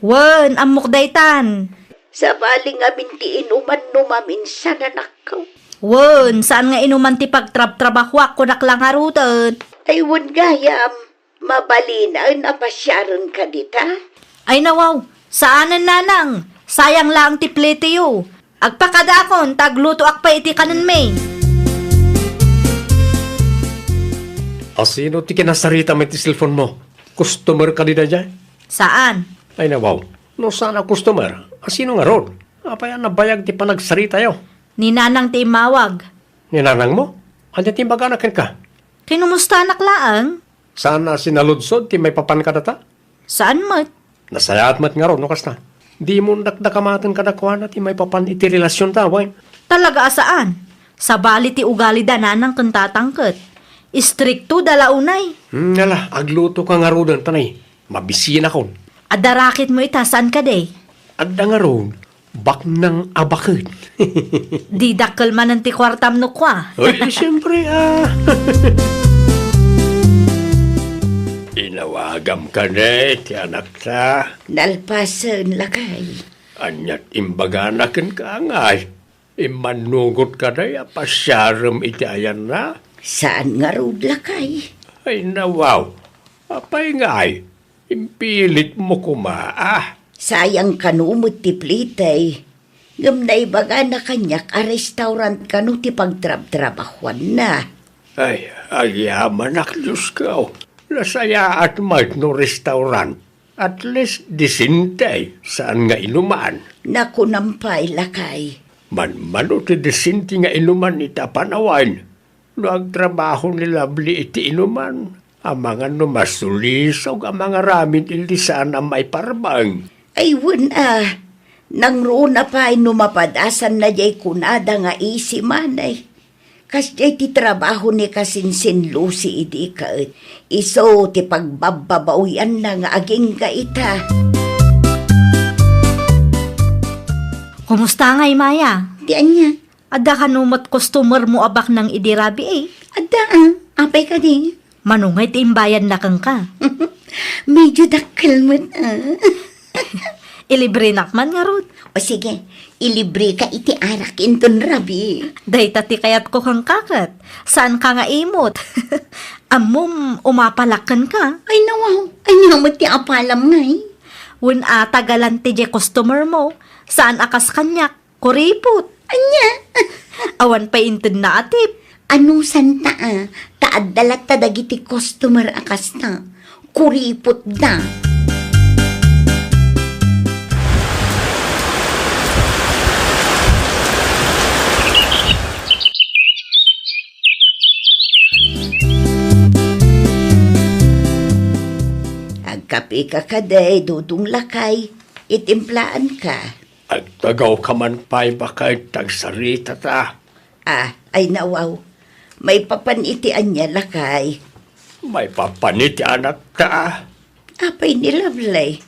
Wen, ammok daytan. Sabali ngamin ti inuman no maminsan, anakko. Wen, saan nga inuman ti pagtrabtrabahoak, kunak la ngaruden. Ay, wen gayam, mabalinen a pasiarenka dita? Ay, nawaw, saanen, nanang. Sayang laeng ti pliteyo. Agpakadaakon ta aglutoak pay iti kanenmi. Asino ti kinasarita met ti cellphone mo? Customer kadi daydiay? Saan. Ay, nawaw. No saan a customer, asino ngarud? Apay a nabayag ti panagsaritayo? Ni nanang ti immawag. Ni nanang mo? Ania ti imbagana kenka? Kinumustanak laeng. Saan a sinaludsod ti maipapan kadata? Saan met. Nasayaat met ngarud no kasta. Dimo dakdakamaten kadakuana ti maipapan iti relasionta, wen? Talaga a saan. Sabali ti ugalida nanang ken tatang ket. Istriktoda la unay. Hmm, ala, aglutoka ngaruden, ta nay, mabisinakon. Adda racketmo ita, saan kadi? Adda ngarud. Baknang a baket. Di dakkel manen ti kuartam no kua. Ay, siyempre, ah. Inawagam kadi ti anakta. Nalpasen, lakay. Aniat imbagana kenka, ngay? Immannugot kadi a pasiarem iti ayanna? Saan ngarud, lakay. Ay, nawaw. Apay ngay? Impilitmo koma, ah. Sayang kano met ti plitay. Ngem naibagana kaniak a restaurant kano ti pagtrabtrabahuanna. Ay, agyamanak, Diosko. Nasayaat met no restaurant. At least, disente, saan nga inuman. Nakunam pay, lakay. Manmano ti disente nga inuman ita panawen. No agtrabaho ni Lovely iti inuman, amangan no masulisog a mangaramid iti saan a maiparbeng. Ay, wen a, nangruna pay no mapadasanna diay kunada nga easy money. Kasdiay ti trabaho ni kasinsin Lucy idi ket isu ti pagbabbabawianna nga agingga ita. Kumusta ngay, Maya? Ti ania? Adda kano met customer mo a baknang idi rabii? Adda, ah. Apay kadi? Mano ngay ti imbayadna kenka? Medyo dakkel met, ah. Ilibrenak man ngarud. O sige, ilibreka iti arak inton rabii. Dayta ti kayatko kenka ket. Saanka nga imot. Ammom, umapalak kenka. Ay, nawaw. Ania met ti apalam ngay? Wen a, tagalan ti diay customer mo. Saan a kas kaniak. Kuripot. Ania? Awan pay intedna a tip. Anusanta a, ta adda latta dagiti customer a kasta. Kuripotda. Agkapeka kadi, Dudong Lakay, itimplaanka. Agtugawka man pay baket ta agsaritata. Ah, ay nawaw. Maipapan iti ania, lakay? Maipapan iti anakta. Apay ni Lovely?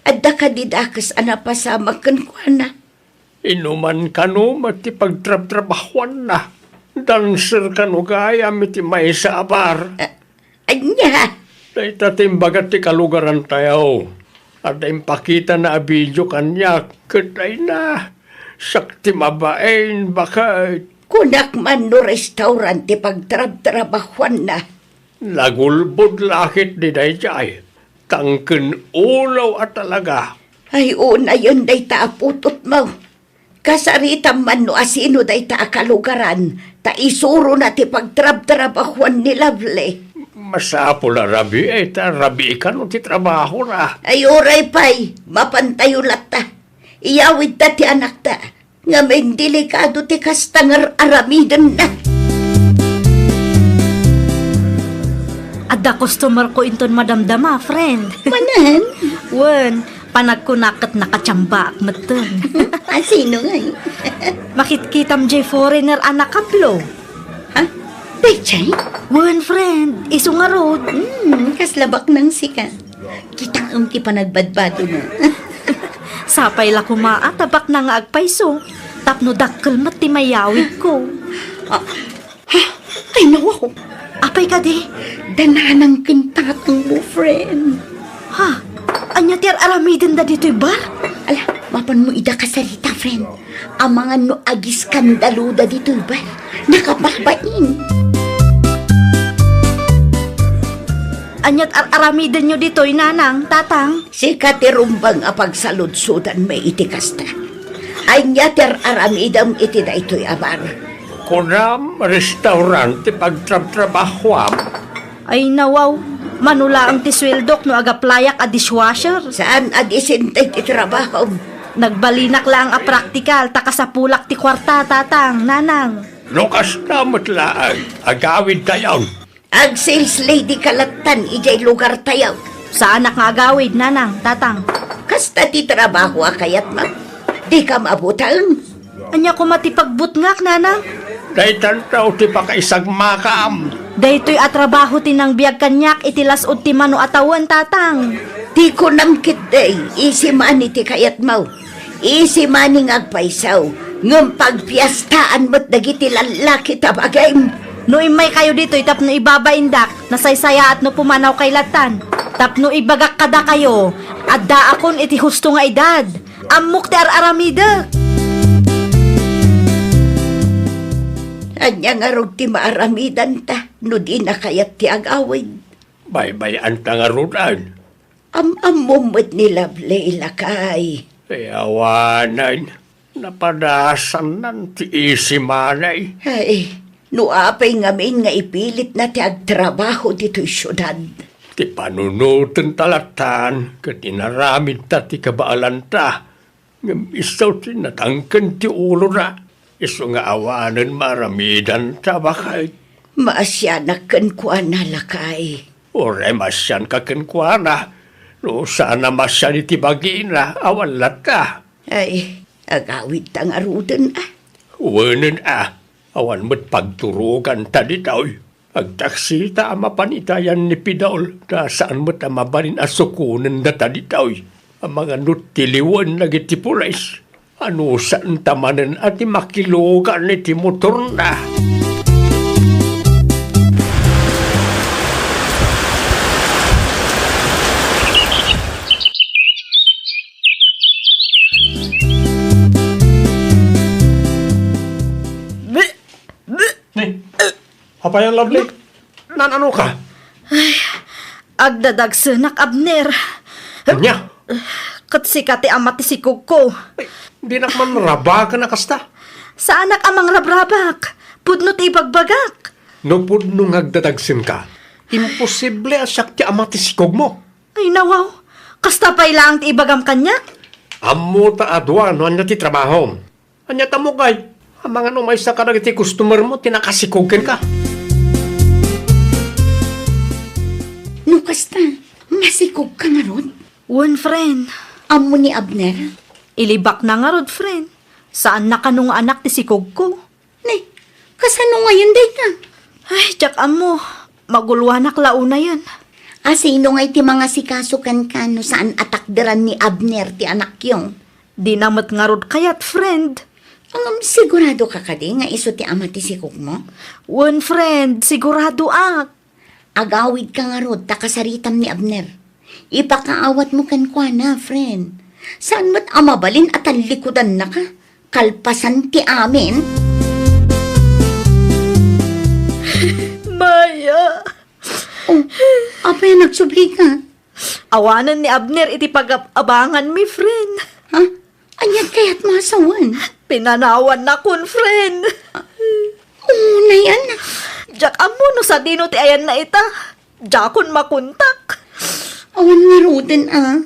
Adda kadi dakes a napasamak kenkuana? Inuman kano met ti pagtrabtrabahuanna. Dancer kano gayam iti maysa a bar. Ah, Ania? Dayta ti imbaga ti kalugarantayo. Adda impakitana a video kaniak, ket ayna, siak ti mabain, baket. Kunak man no restaurant ti pagtrabtrabahuanna. Nagulbod la ketdi daydiay, tangken ulo a talaga. Ay, unayen dayta a putotmo. Kasaritam man no asino dayta a kalugaran, ta isurona ti pagtrabtrabahuan ni Lovely. Masapul a rabii, ta rabii kano ti trabahona. Ay, uray pay, mapantayo latta. Iyawidta ti anakta. Ngamin delikado ti kasta nga ar-aramidenna. Adda customer ko inton madamdama, friend. Manen? Wen, panagkunak ket nakatiambaak metten. Asino ngay? Makitkitam jay foreigner a nakablo. Ha? Dayjay? Wen, friend, isu ngarud. Hmm, kasla baknang sika. Kitaem ti panagbadbadona. Sapay la koma a ta baknang nga agpayso, tapno dakkel met ti mayawidko. Ah, ha? Ay, nawaw. Apay kadi? Da nanang ken tatangmo, friend. Ha? Ania ti ar-aramidenda ditoy bar? Ala, mapanmo ida kasarita, friend. Amangan no agiskandaloda ditoy bar. Nakababain. Aniat ar-aramidenyo ditoy, nanang, tatang? Sika ti rumbeng a pagsaludsodanmi iti kasta. Ania ti ar-aramidem iti daytoy a bar? Kunam, restaurant ti pagtrabtrabahuam. Ay, nawaw. Mano laeng ti sueldok no agaplayak a dishwasher? Saan a disente ti trabahom? Nagbalinak laeng a praktikal, ta kasapulak ti kuarta, tatang, nanang. No kasta met laeng, agawidtayon. Ag-sales lady ka lattan idiay lugartayo. Saanak nga agawid, nanang, tatang. Kasta ti trabaho a kayatmo? Dika mabuteng? Ania koma ti pagbutngak, nanang? Daytanto ti pakaisagmakam. Daytoy a trabaho ti nangbiag kaniak iti las-ud ti mano a tawen, tatang. Ti kunam ketdi, easy money ti kayatmo. Easy money nga agpayso, ngem pagpiestaan met dagiti lallaki ta bagim. No immaykayo ditoy tapno ibabaindak, nasaysayaat no pumanawkay lattan. Tapno ibagak kadakayo, addaakon iti husto nga edad. Ammok ti ar-aramidek. Ania ngarud ti maaramidanta no dina kayat ti agawid? Baybay-anta ngaruden. Am-ammom met ni Lovely, lakay. Ay, awanen. Napadasannan ti isi manay. Ay, no apay ngamin nga ipilitna ti agtrabaho ditoy siudad? Ti panunotenta lattan ket inaramidta ti kabaalanta. Ngem isu ti natangken ti ulona, isu nga awanen maaramidanta, baket. Maasianak kenkuana, lakay. Uray maasianka kenkuana, no saan a maasian iti bagina, awan latta. Ay, agawidta ngaruden, a. Wenen, a, awan met pagturoganta ditoy. Agtaksita a mapan iti ayan ni Pidol, ta saan met a mabalin a sukonen data ditoy. Amangan no tiliwen dagiti pulis, anusanta manen a ti makilugan iti motorna. Ni, apay a, Lovely? Nan-ano ka? Ay, agdadagsenak, Abner. Ania? Ket sika ti ama ti sikogko. Ay, dinak man rabaken a kasta. Saanak a mangrabrabak. Pudno ti ibagbagak. No pudno nga agdadagsenka, imposible a siak ti ama ti sikogmo. Ay, nawaw. Kasta pay laeng ti ibagam kaniak? Ammota a dua no ania ti trabahom. Ania ta mukay? Amangan no maysa kadagiti customer mo ti nakasikog kenka. No kasta, masikog ka ngarud? Wen, friend. Ammo ni Abner? Ilibakna ngarud, friend. Saanna kano nga anak ti sikogko. Ni, kasano ngayon dayta? Ay, diak ammo. Magulwanak la unayen. A, sino ngay ti mangasikaso kenka no saan a takderan ni Abner ti anakyo? Dina met ngarud kayat, friend. Ngem sigurado ka kadi nga isu ti ama ti sikogmo? Wen, friend, siguradoak. Agawidka ngarud ta kasaritam ni Abner. Ipakaawatmo kenkuana, friend. Saan met a mabalin a tallikudannaka? Kalpasan ti amin? Maya. Oh, apay a nagsublika? Awanen ni Abner iti pagab-abanganmi, friend. Ha? Aniat kayat masawen? Pinanawannakon, friend. Unay, anak. Diak ammo no sadino ti ayanna ita. Diakon makontak. Awan ngaruden, a.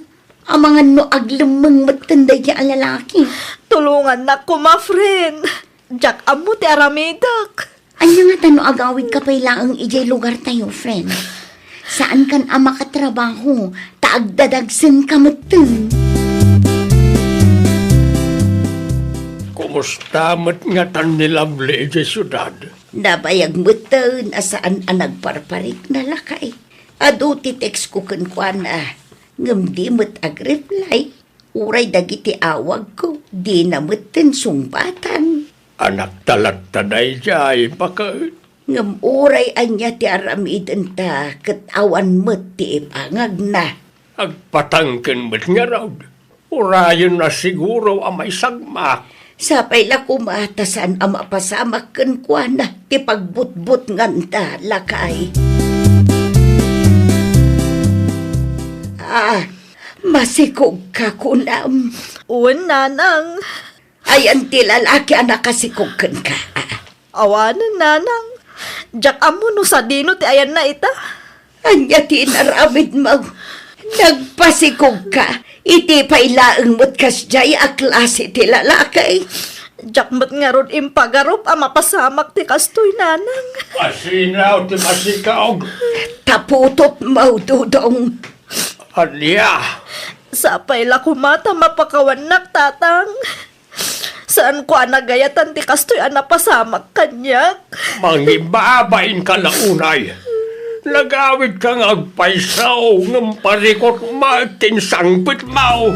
Amangan no aglemmeng metten daydi a lalaki. Tulongannak koma, friend. Diak ammo ti aramidek. Ania ngata no agawidka pay laeng idiay lugartayo, friend? Saankan a makatrabaho, ta agdadagsenka metten. Kumusta met ngatan ni Lovely idiay siudad? Nabayag metten a saan a nagparparikna, lakay. Adu ti textko kenkuana, ngem di met agreply. Uray dagiti awagko, dina metten sungbatan. Anakta latta daydiay, baket. Ngem uray ania ti aramidenta, ket awan met ti ipangagna. Agpatangken met ngarud. Urayenna siguro a maisagmak. Sapay la koma ta saan a mapasamak kenkuana ti pagbutbutnganta, lakay. Ah, masikogka kunam. Wen, nanang. Ayan ti lalaki a nakasikog kenka. Awanen, nanang. Diak ammo no sadino ti ayanna ita. Ania ti inaramidmo? Nagpasikogka. Iti pay laeng met kasdiay a klase ti lalaki. Diak met ngarud impagarup a mapasamak ti kastoy, nanang. Asinaw ti masikog. Taputotmo, Dodong. Ania? Sapay la koma ta mapakawannak, tatang. Saanko a nagayatan ti kastoy a napasamak kaniak. Mangibabainka la unay. Nagawidka nga agpayso, ngem parikutmo ti insangpetmo.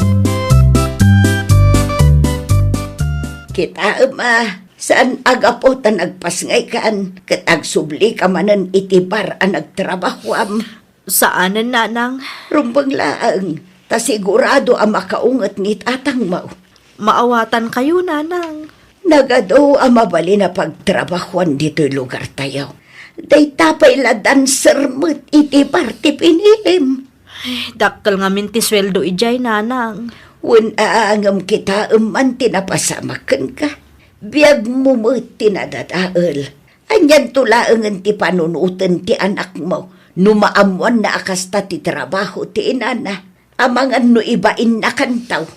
Kitaem a, saan a gapu ta nagpasngaykan ket agsublika manen iti bar a nagtrabahoam. Saanen, nanang. Rumbeng laeng, ta sigurado a makaunget ni tatangmo. Maawatankayo, nanang. Nagadu a mabalin a pagtrabahoan ditoy lugartayo. Dayta pay la dancer met iti bar ti pinilim. Ay, dakkel ngamin ti sueldo idiay, nanang. Wen a, ngem kitaem man ti napasamak kenka. Biagmo met ti nadadael. Anianto laengen ti panunoten ti anakmo no maammoanna a kasta ti trabaho ti inana? Amangan no ibainnakanto.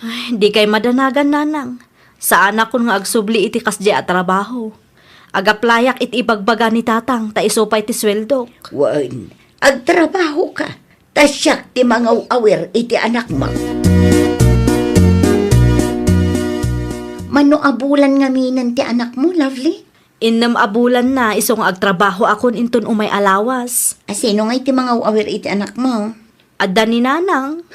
Ay, dikay madanagan, nanang. Saanakon nga agsubli iti kasdiay a trabaho. Agaplayak iti ibagbaga ni tatang ta isu pay ti sueldok. Wen, agtrabahoka, ta siak ti mangaw-awir iti anakmo. Mano a bulan ngaminen ti anakmo, Lovely? Innem a bulanna isu nga agtrabahoakon inton umay a lawas. A, sino ngay ti mangaw-awir iti anakmo? Adda ni nanang.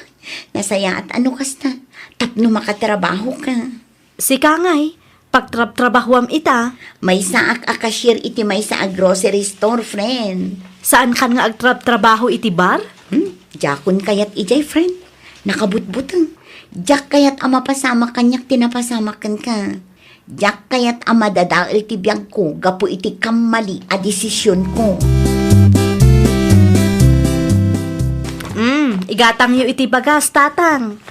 Nasayaat a no kasta, tapno makatrabahoka. Sika ngay, pagtrabtrabahoam ita. Maysaak a cashier iti maysa a grocery store, friend. Saankan nga agtrabtrabaho iti bar? Hmm? Diakon kayat idiay, friend. Nakabutbuteng. Diak kayat a mapasamak kaniak ti napasamak kenka. Diak kayat a madadael ti biagko gapu iti kammali a desisionko. Mm, igatangyo iti bagas, tatang.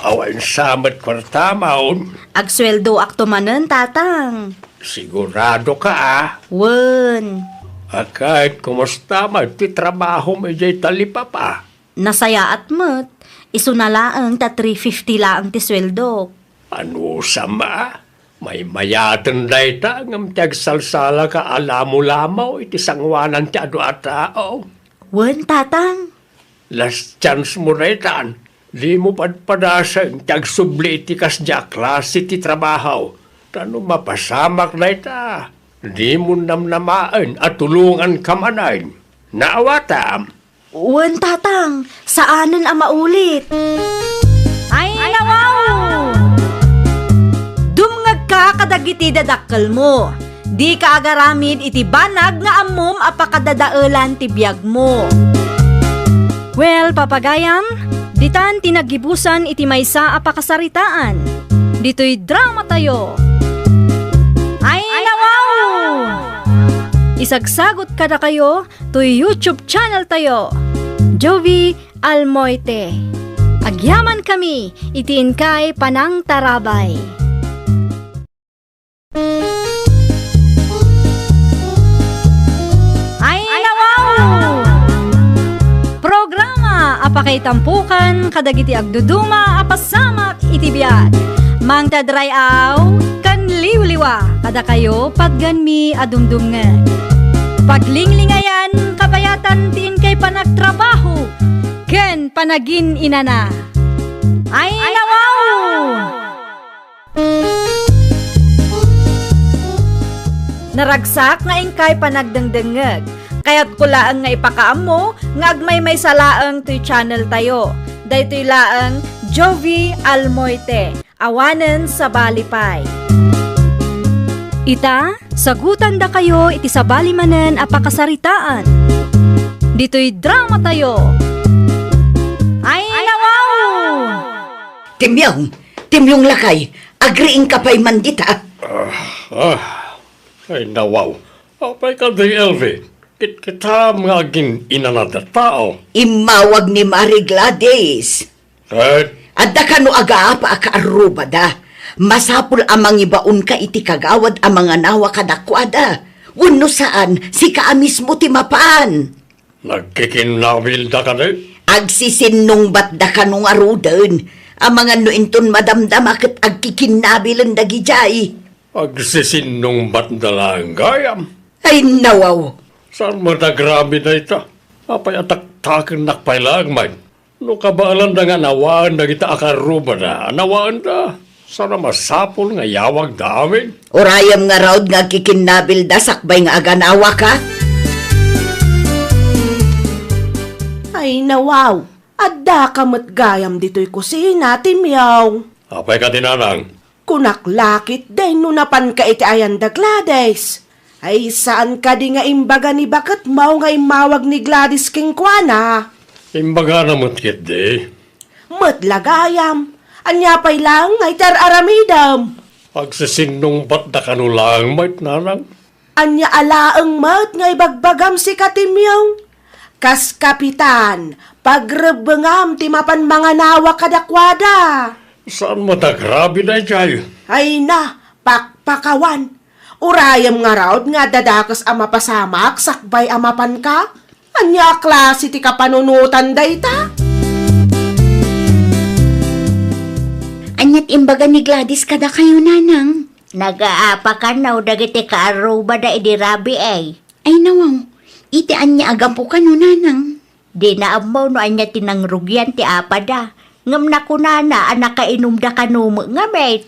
Awan sa met kuarta, Maun. Agsueldoakto manen, tatang. Sigurado ka, a? Wen. A ket, kumusta met ti trabahom idiay talipapa? Nasayaat met. Isuna laeng ta three fifty laeng ti sueldok. Anusam a? Maymayaten dayta ngem ti agsalsalaka a lamolamo iti sangoanan ti adu a tao. Wen, tatang. Last chance mo daytan. Dimo padpadasen ti agsubli iti kasdiay a klase ti trabaho. Ta no mapasamak dayta, dimo namnamaen a tulonganka manen. Naawatam? Wen, tatang, saanen a maulit. Ay, nawaw! Dumngegka kadagiti dadakkelmo. Dika agaramid iti banag nga ammom a pakadadaelan ti biagmo. Well, papagayam, ditan ti naggibusan iti maysa a pakasaritaan. Ditoy dramatayo. Ay, nawaw! Isagsagot kadakayo toy YouTube channel tayo, Jovie Almoite. Agyamankami iti inkay panangtarabay. Ay, nawaw! Programa a pakaitampokan kadagiti agduduma a pasamak iti biag. Mangted ray-aw ken liwliwa kadakayo patgenmi a dumdumngeg. Paglinglingayan, kabayatan ti inkay panagtrabaho ken panagin-inana. Ay, nawaw! Naragsak nga inkay panagdengdengngeg. Kayatko laeng nga ipakaammo nga agmaymaysa laeng toy channel tayo. Daytoy laeng Jovie Almoite, awanen sabali pay. Ita, sagutandakayo iti sabali manen a pakasaritaan. Ditoy dramatayo. Ay, nawaw! Timyong! Timyong lakay! Agriingka pay man dita! Ah, ah. Ay, nawaw. Apay kadi, Elvie? Kitkitam nga agin-inanada tao. Immawag ni Mari Gladys. Ket? Adda kano agaapa a kaarrubada. Masapul a mangibaonka iti kagawad a manganawa kadakuada. Wenno saan, sika a mismo ti mapan. Nagkikinnabilda kadi? Agsisinnungbatda kano ngaruden. Amangan no inton madamdama ket agkikinnabilen dagidiay. Agsisinnungbatda laeng gayam. Ay, nawaw! Saan met agraman dayta? Apay a taktakennak pay laeng met? No kabaelanda nga nawaen dagita a kaarrubada, nawaenda. Saan a masapul nga iyawagda amin? Urayem ngarud nga agkikinnabilda sakbay nga aganawaka? Ay, nawaw! Addaka met gayam ditoy kusina, Timyong. Apay kadi, nanang? Kunak la ketdi no napanka iti ayan da Gladys. Ay, saan kadi nga imbaga ni baketmo nga immawag ni Gladys kenkuana? Imbagana met ketdi. Met la gayam, ania pay laeng nga iti ar-aramidem? Agsisinnungbatda kano laeng met, nanang. Ania a laeng met nga ibagbagam sika, Timyong? Kas kapitan, Pagrebbengam ti mapan manganawa kadakuada. Saan met a grabe daydiay? Ay na, pakpakawan. Urayem ngarud nga adda dakes a mapasamak sakbay a mapanka? Ania a klase ti kapanunotan dayta? Ania ti imbaga ni Gladys kadakayo, Nanang? Nagaapa kano dagiti kaarrubada idi rabii. Ay, nawaw. Iti ania a gapu kano, Nanang? Dina ammo no ania ti nangrugian ti apada, ngem nakunana a nakainumda kano met ngamin.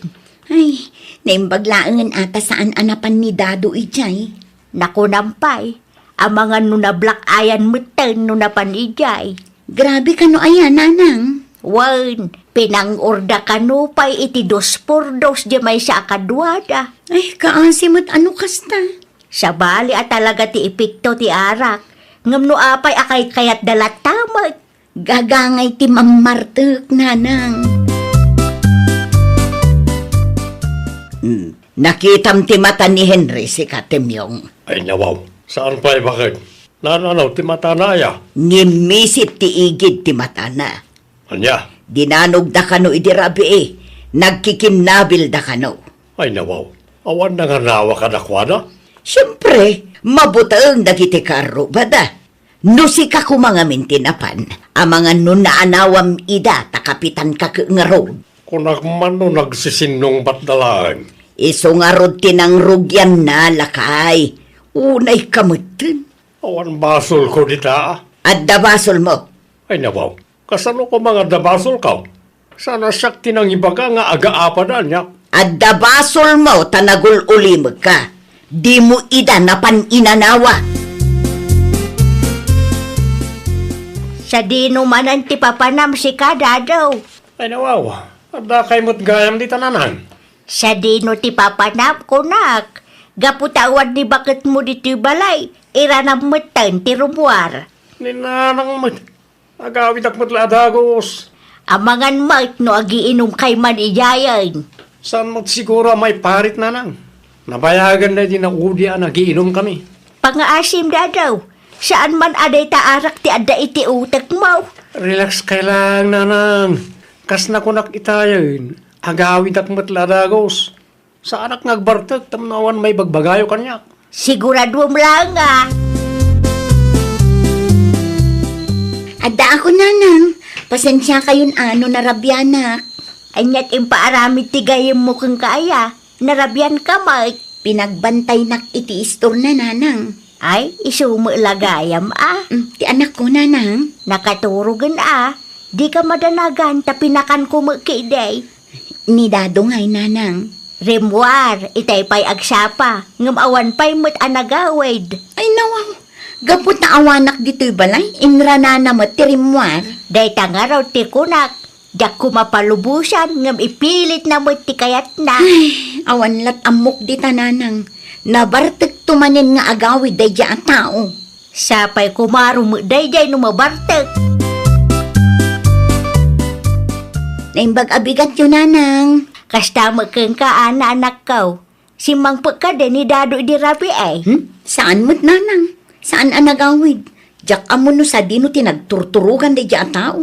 Ay, naimbag laengen a ta saan a napan ni Dado idiay. Nakunam pay, amangan no nablack-eyan metten no napan idiay. Grabe kano aya, Nanang? Wen, pinang-orda kano pay iti dos por dos diay maysa a kaduada. Ay, kaasi met a no kasta. Sabali a talaga ti epekto ti arak, ngem no apay a kaykayatda latta met. Gagangay ti mammartek, Nanang. Hmm, nakitam ti mata ni Henry, sika, Temyong? Ay, nawaw. Saan pay baket? Nananaw ti matana aya? Ngimmisit ti igid ti matana. Ania? Dinanogda kano idi rabii, nagkikinnabilda kano. Ay, nawaw. Awan nanganawa kadakuada? Siempre, mabuteng dagiti kaarrubada. No sika koma ngamin ti napan, amangan no naanawam ida ta kapitanka ket ngarud. Kunak man no nagsisinnungbatda laeng. Isu ngarud ti nangrugianna, lakay. Unayka metten. Awan basolko dita. Adda basolmo. Ay, nawaw. Kasano koma nga adda basolko? Saan a siak ti nangibaga nga agaapada, ania? Adda basolmo ta nagul-ulimekka. Dimo ida napan inanawa. Sadino manen ti papanam, sika, Dado? Ay, nawaw. Adda kay met gayam dita, Nanang. Sadino ti papanam, kunak? Gapu ta awan ni baketmo ditoy balay, iranam metten ti rummuar. Ni Nanang met. Agawidak met la a dagus. Amangan met no agiinumkay man idiayen. Saan met siguro a maiparit, Nanang? Nabayagan daydi naudi a nagiinumkami. Pangaasim, Dado. Saan man a dayta arak ti adda iti utekmo. Relax kay laeng, Nanang. Kas nakunak itayen, agawidak met la a dagus. Saanak nga agbartek tapno awan maibagbagayo kaniak. Siguraduem laeng a. Addaakon, Nanang. Pasensiakayon a no narabianak. Aniat impaaramid ti gayyemmo kenka aya? Narabianka met. Pinagbantaynak iti istorna, Nanang. Ay, isu met la gayam a. Mm, ti anakko, Nanang. Nakaturogen a. Dika madanagan ta pinakanko met ketdi. Ni Dado ngay, Nanang. Rimmuar, itay pay agsapa, ngem awan pay met a nagawid. Ay, nawaw. Gapu ta awanak ditoy balay, inranana met ti rimmuar. Dayta ngarud ti kunak, diak koma palubosan, ngem ipilitna met ti kayatna. Ay, awan lat ammok dita, Nanang. Nabartekto manen nga agawid daydiay a tao. Sapay koma rumet daydiay no mabartek. Naimbag a bigatyo, Nanang. Kasta met kenka, Ana, anakko. Simmangpet kadi ni Dado idi rabii? Hmm? Saan met, Nanang. Saan a nagawid. Diak ammo no sadino ti nagturturogan daydiay a tao.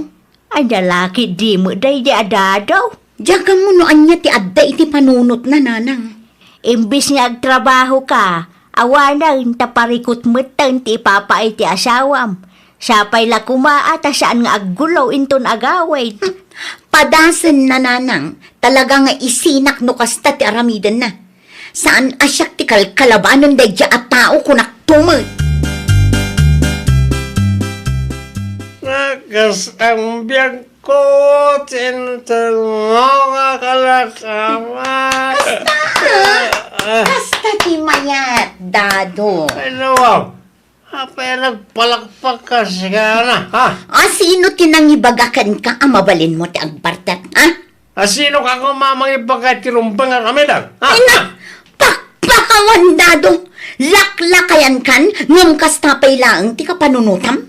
Ania la ketdi met daydiay a Dado? Diak ammo no ania ti adda iti panunotna, Nanang. Imbes nga agtrabahoka, awanen ta parikut metten ti ipapaay ti asawam. Sapay la koma a ta saan nga aggulo inton agawid. Padasenna, Nanang, talaga nga isinak no kasta ti aramidenna. Saan a siak ti kalkalabanen daydiay a tao, kunakto met. Nakas ang biag ko, tintel mo nga kalakaman. Kasta! Kasta ti mayat, Dado. Ay, nawaw. Apay a nagpalakpak ka, sigana, ha? A, sino ti nangibaga kenka a mabalinmo ti agbartek, ha? A, sino ka koma a mangibaga iti rumbeng a ramidem, ha? Ina, pakpakawan, Dado! Laklakayankan, ngem kasta pay laeng ti kapanunotam?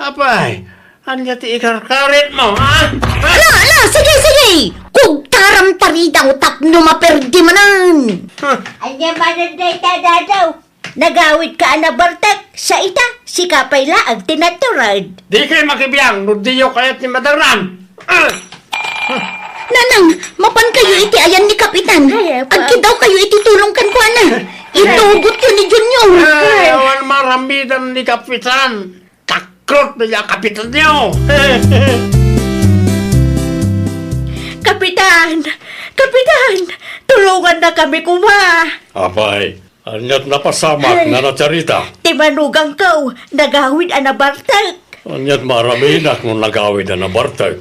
Apay, ania ti ikarkaritmo, ha? Ha? Ala, ala, sige, sige! Kugtaram ta rida, tapno maperdi manen! Ha? Ania manen dayta, Dado? Nagawidka a nabartek, sa ita, sika pay laeng ti natured. Dikay makibiang no diyo kayat ti madangran. Ah! Nanang, mapan kayo iti ayan ni Kapitan. Ay, apa. Agkidaw kayo iti tulong kenkuana. Itugotyo ni Junior. Ay, awan maramidan ni Kapitan. Takrot na niya Kapitan niyo. Kapitan! Kapitan! Tulongannakami koma! Apay, ania't napasamak, Ay. Nana Charita? Ti manugangko, nagawid a nabartek. Ania't maaraminak no nagawid a nabartek?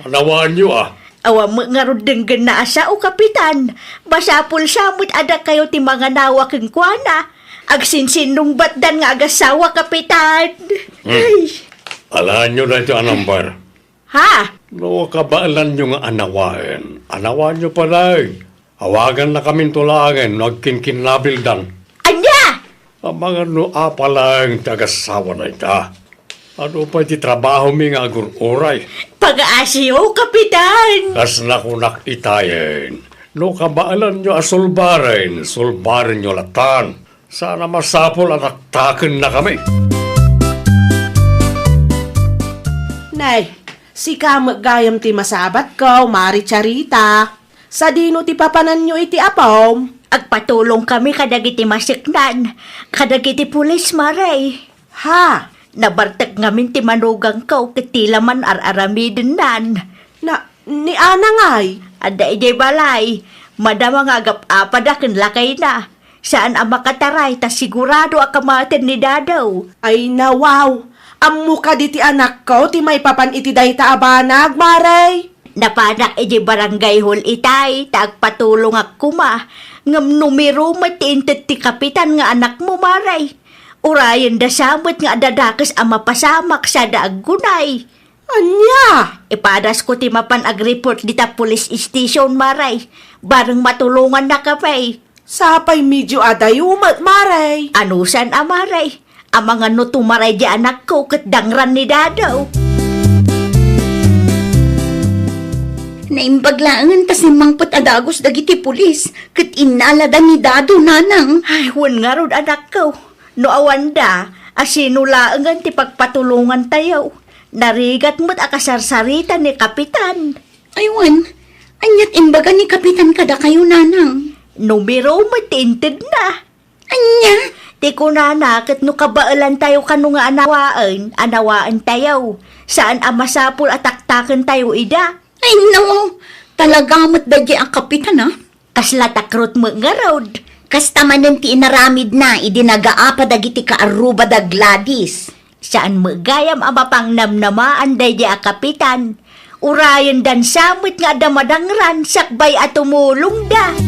Anawaanyo a? Awan met ngarud denggenna a sao, Kapitan. Basapul sa met a dakayo ti manganawa kenkuana. Agsinsinnungbatdan nga agassawa, Kapitan. Hmm. Ay. Alaenyo daytoy a number. Ha? No kabaelanyo nga anawaen, anawaenyo pay laeng. Awagannakaminto laengen no agkinkinnabildan. Ania? Amangan no apay laeng ti agassawa dayta. Adu pay ti trabahomi nga agur-uray? Pagaasiyo, Kapitan! Kas nakunak itayen, no kabaelanyo a sulbaren, sulbarenyo lattan. Saan a masapul a taktakennakami. Nay, sika met gayam ti masabatko, Mari Charita. Sadino ti papananyo iti apom? Agpatulongkami kadagiti maseknan, kadagiti pulis, Mari. Ha? Nabartek ngamin ti manugangko ket ti la man ar-aramidennan. Na, ni Ana ngay? Adda idiay balay. Madama nga agap-apada ken lakayna. Saan a makataray ta sigurado a kamaten ni Dadaw. Ay, nawaw! Ammo kadi ti anakko ti maipapan iti dayta a banag, Mari? Napanak idiay barangay hall itay, ta agpatulongak koma. Ngem numero met ti inted ti kapitan nga anakmo, Mari. Urayenda sa met nga adda dakes a mapasamak sada aggunay. Ania? Ipadasko ti mapan agreport dita police station, Mari. Bareng matulongannakami. Sapay medio adayo met, Mari. Anusan a, Mari? Amangan no tumaray di anakko ket dangran ni Dado. Naimbag laengen ta simmangpet a dagus dagiti pulis ket innalada ni Dado, Nanang. Ay, wen ngarud, anakko. No awanda, a sino laengen ti pagpatulongantayo? Narigat met a kasarsarita ni Kapitan. Ay, wen, ania't imbaga ni Kapitan kadakayo, Nanang? Numero met ti intedna. Ania? Ti kunana ket no kabaelantayo kano nga anawaen, anawaentayo. Saan a masapul a taktakentayo ida. Ay, no, talaga met daydiay a kapitan, a. Kasla takrot met ngarud. Kasta manen ti inaramidna idi nagaapa dagiti kaarruba da Gladys. Saan met gayam a mapangnamnamaan daydiay a kapitan. Urayendan sa met nga adda madangran sakbay a tumulongda.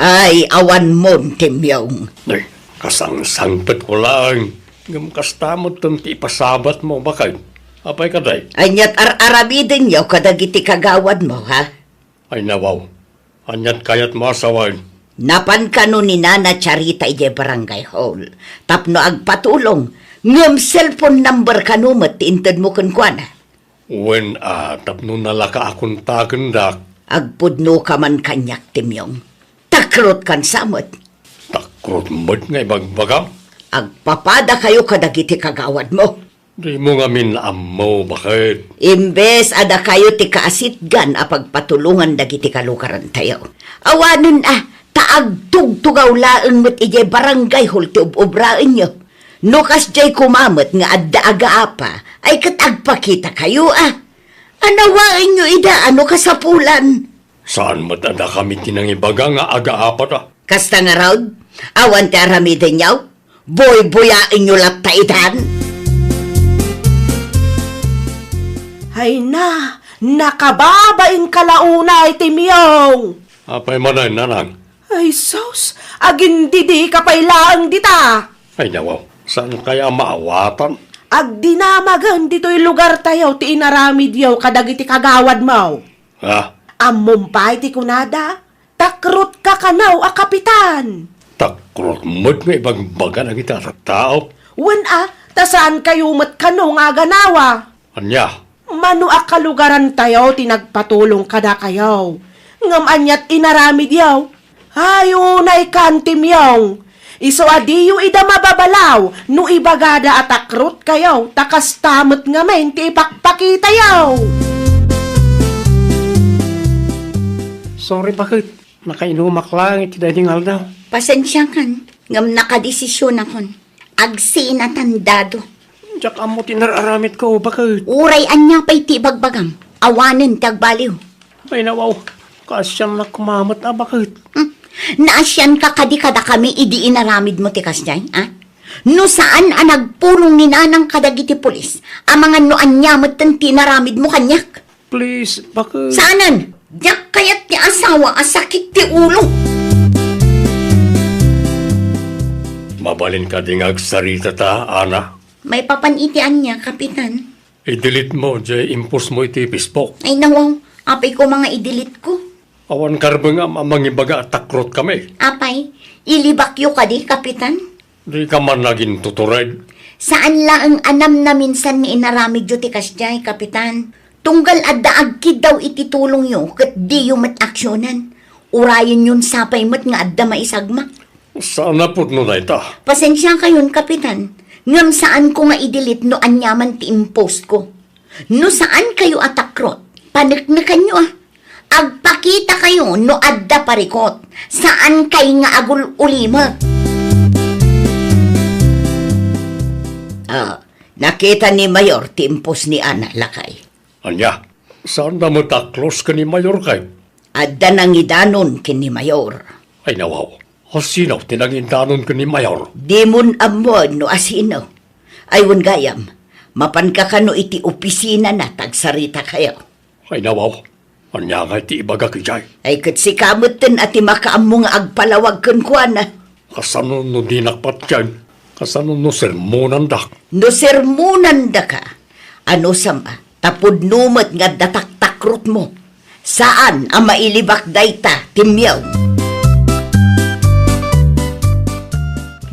Ay, awan mon, Timyong. Ay, kasangsangpetko laeng. Ngem kasta met ti ipasabatmo, baket. Apay kadi? Ania't ar-aramidenyo kadagiti kagawadmo, ha? Ay, nawaw. Ania't kayatmo a sawen? Napan kano ni Nana Charita idiay barangay hall tapno agpatulong, ngem cellphone number kano met ti intedmo kenkuana? Wen a, tapno nalaka a kontakendak. Agpudnoka man kaniak, Timyong. Takrotkan sa met. Takrot met nga ibagbagam? Agpapadakayo kadagiti kagawadmo. Dimo ngamin ammo, baket? Imbes a dakayo ti kaasitgan a pagpatulongan dagiti kalugarantayo. Awanen a, ta agtugtugaw laeng met idiay barangay hall ti ub-ubraenyo. No kasdiay koma met nga adda agaapa, ay ket agpakitakayo a. Anawaenyo ida a no kasapulan. Saan met a dakami ti nangibaga nga agaapata? Kasta ngarud, awan ti aramidenyo? Buybuyaenyo latta itan. Ay na, nakababain ka la unay, Timyong. Apay manen, Nanang? Ay sus, agindidi ka pay laeng dita. Ay nawaw, saan kaya maawatan? Agdinamagen ditoy lugartayo ti inaramidyo kadagiti kagawadmo. Ha? Ammom pay ti kunada, takrotka kano a kapitan. Takrot met nga ibagbaga dagiti a tattao. Wen a, ta saankayo met kano nga aganawa. Ania? Mano a kalugarantayo ti nagpatulong kadakayo. Ngem ania't inaramidyo? Ay, unay kan, Timyong. Isu a diyo ida mababalaw no ibagada a takrotkayo, ta kasta met ngamin ti ipakpakitayo. Sorry, baket. Nakainumak laeng iti daydi nga aldaw. Pasensiakan, ngem nakadesisionakon. Agsinatan dado. Diak ammo ti nar-aramidko, baket. Uray ania pay ti ibagbagam, awanen ti agbaliw. Ay, nawaw. Kaasiannak koma met a baket. Hmm. Naasianka kadi kadakami idi inaramidmo ti kasdiay, a? No saan a nagpulong ni Nanang kadagiti pulis, amangan no ania metten ti inaramidmo kaniak. Please, baket. Saanen, diak kayat ti asawa a sakit ti ulo. Mabalin kadi nga agsarita ta, Ana? Maipapan iti ania, Kapitan? I-delete mo, jay impostmo iti Facebook. Ay, nawaw. Apay koma nga i-delete ko? Awan karbengam a mangibaga a takrotkami. Apay, ilibakyo kadi, Kapitan? Dika man nagintutured. Saan laeng a namnaminsan nga inaramidyo ti kasdiay, Kapitan. Tunggal adda agkiddaw iti tulongyo ket diyo met aksionen. Urayenyon sapay met nga adda maisagmak. Saan a pudno dayta? Pasensiakayon, Kapitan, ngem saanko nga i-delete no aniaman ti impostko. No saankayo a takrot, paneknekanyo a. Agpakitakayo no adda parikot. Saankay nga agul-ulimek. Ah, nakita ni Mayor ti impost ni Ana, lakay. Ania? Saanda met a close ken ni Mayor kay? Adda nangidanon ken ni Mayor. Ay, nawaw. Asino ti nangidanon ken ni Mayor? Dimon ammoen no asino. Ay, wen gayam, mapanka kano iti opisinana ta agsaritakayo. Ay, nawaw. Ania ngay ti ibagak idiay? Ay, ket sika metten a ti makaammo nga agpalawag kenkuana. Kasano no dinak patien? Kasano no sermonandak? No sermonandaka, anusam a, ta pudno met nga adda taktakrotmo. Saan a mailibak dayta, Timyong.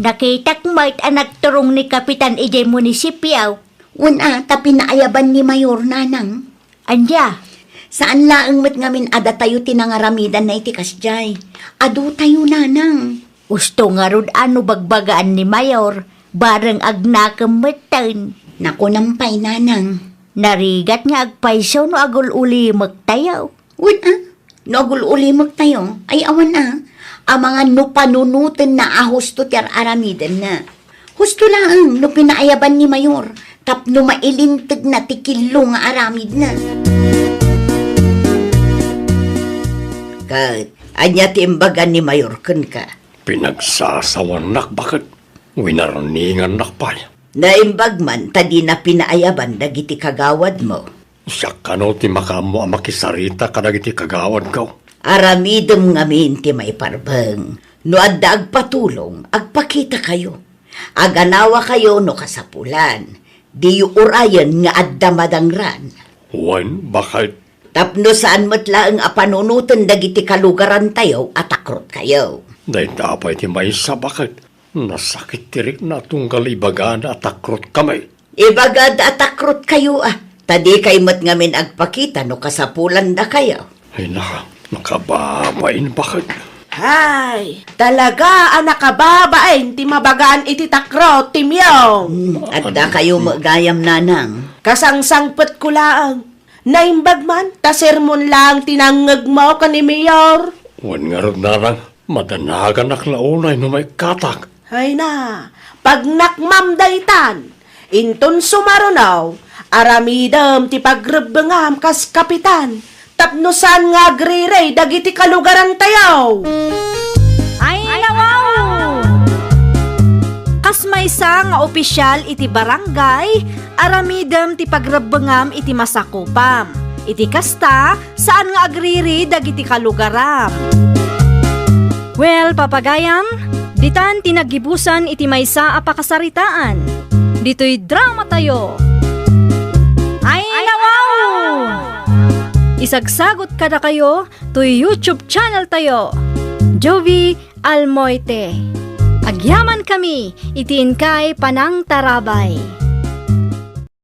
Nakitak met a nagturong ni Kapitan idiay munisipio. Wen a, ta pinaayaban ni Mayor, Nanang. Ania? Saan laeng met ngamin a datayo ti nangaramidanna iti kasdiay. Adutayo, Nanang. Usto ngarud a no bagbagaan ni Mayor, bareng agnakem metten. Nakunam pay, Nanang. Narigat nga agpayso no agul-ulimektayo. Wen a, no agul-ulimektayo, ay awan a, amangan no panunotenna a husto ti ar-aramidenna. Husto laeng no pinaayaban ni Mayor tapno mailintegna ti killo nga aramidna. Ket ania ti imbaga ni Mayor kenka? Pinagsasawannak, baket. Winarningannak pay. Naimbag man ta dina pinaayaban dagiti kagawadmo. Siak kano ti makaammo a makisarita kadagiti kagawadko. Aramidem ngamin ti maiparbeng. No adda agpatulong, agpakitakayo. Aganawakayo no kasapulan. Diyo urayen nga adda madangran. Wen, baket. Tapno saan met laeng a panunoten dagiti kalugarantayo a takrotkayo. Dayta pay ti maysa, baket. Nasakit ti rikna tunggal ibagada a takrotkami. Ibagada a takrotkayo a, ta dikay met ngamin agpakita no kasapulandakayo. Ay, naka-, nakababain, baket. Ay, talaga a nakababain ti mabagaan iti takrot, Timyong. Hmm, adda kayo met gayam, Nanang. Kasangsangpetko laeng. Naimbag man, ta sermon laeng ti nangngegmo ken ni Mayor. Wen ngarud, Nanang, madanaganak la unay no maikkatak. Ay na, pagnakmam daytan. Inton sumaruno, aramidem ti pagrebbengam kas kapitan, tapno saan nga agriri dagiti kalugarantayo. Ay, nawaw! Kas maysa nga opisyal iti barangay, aramidem ti pagrebbengam iti masakupam. Iti kasta, saan nga agriri dagiti kalugaram. Well, papagayam, ditan ti naggibusan iti maysa a pakasaritaan. Ditoy dramatayo. Ay, nawaw! Isagsagot kadakayo toy YouTube channel tayo, Jovie Almoite. Agyamankami iti inkay panangtarabay.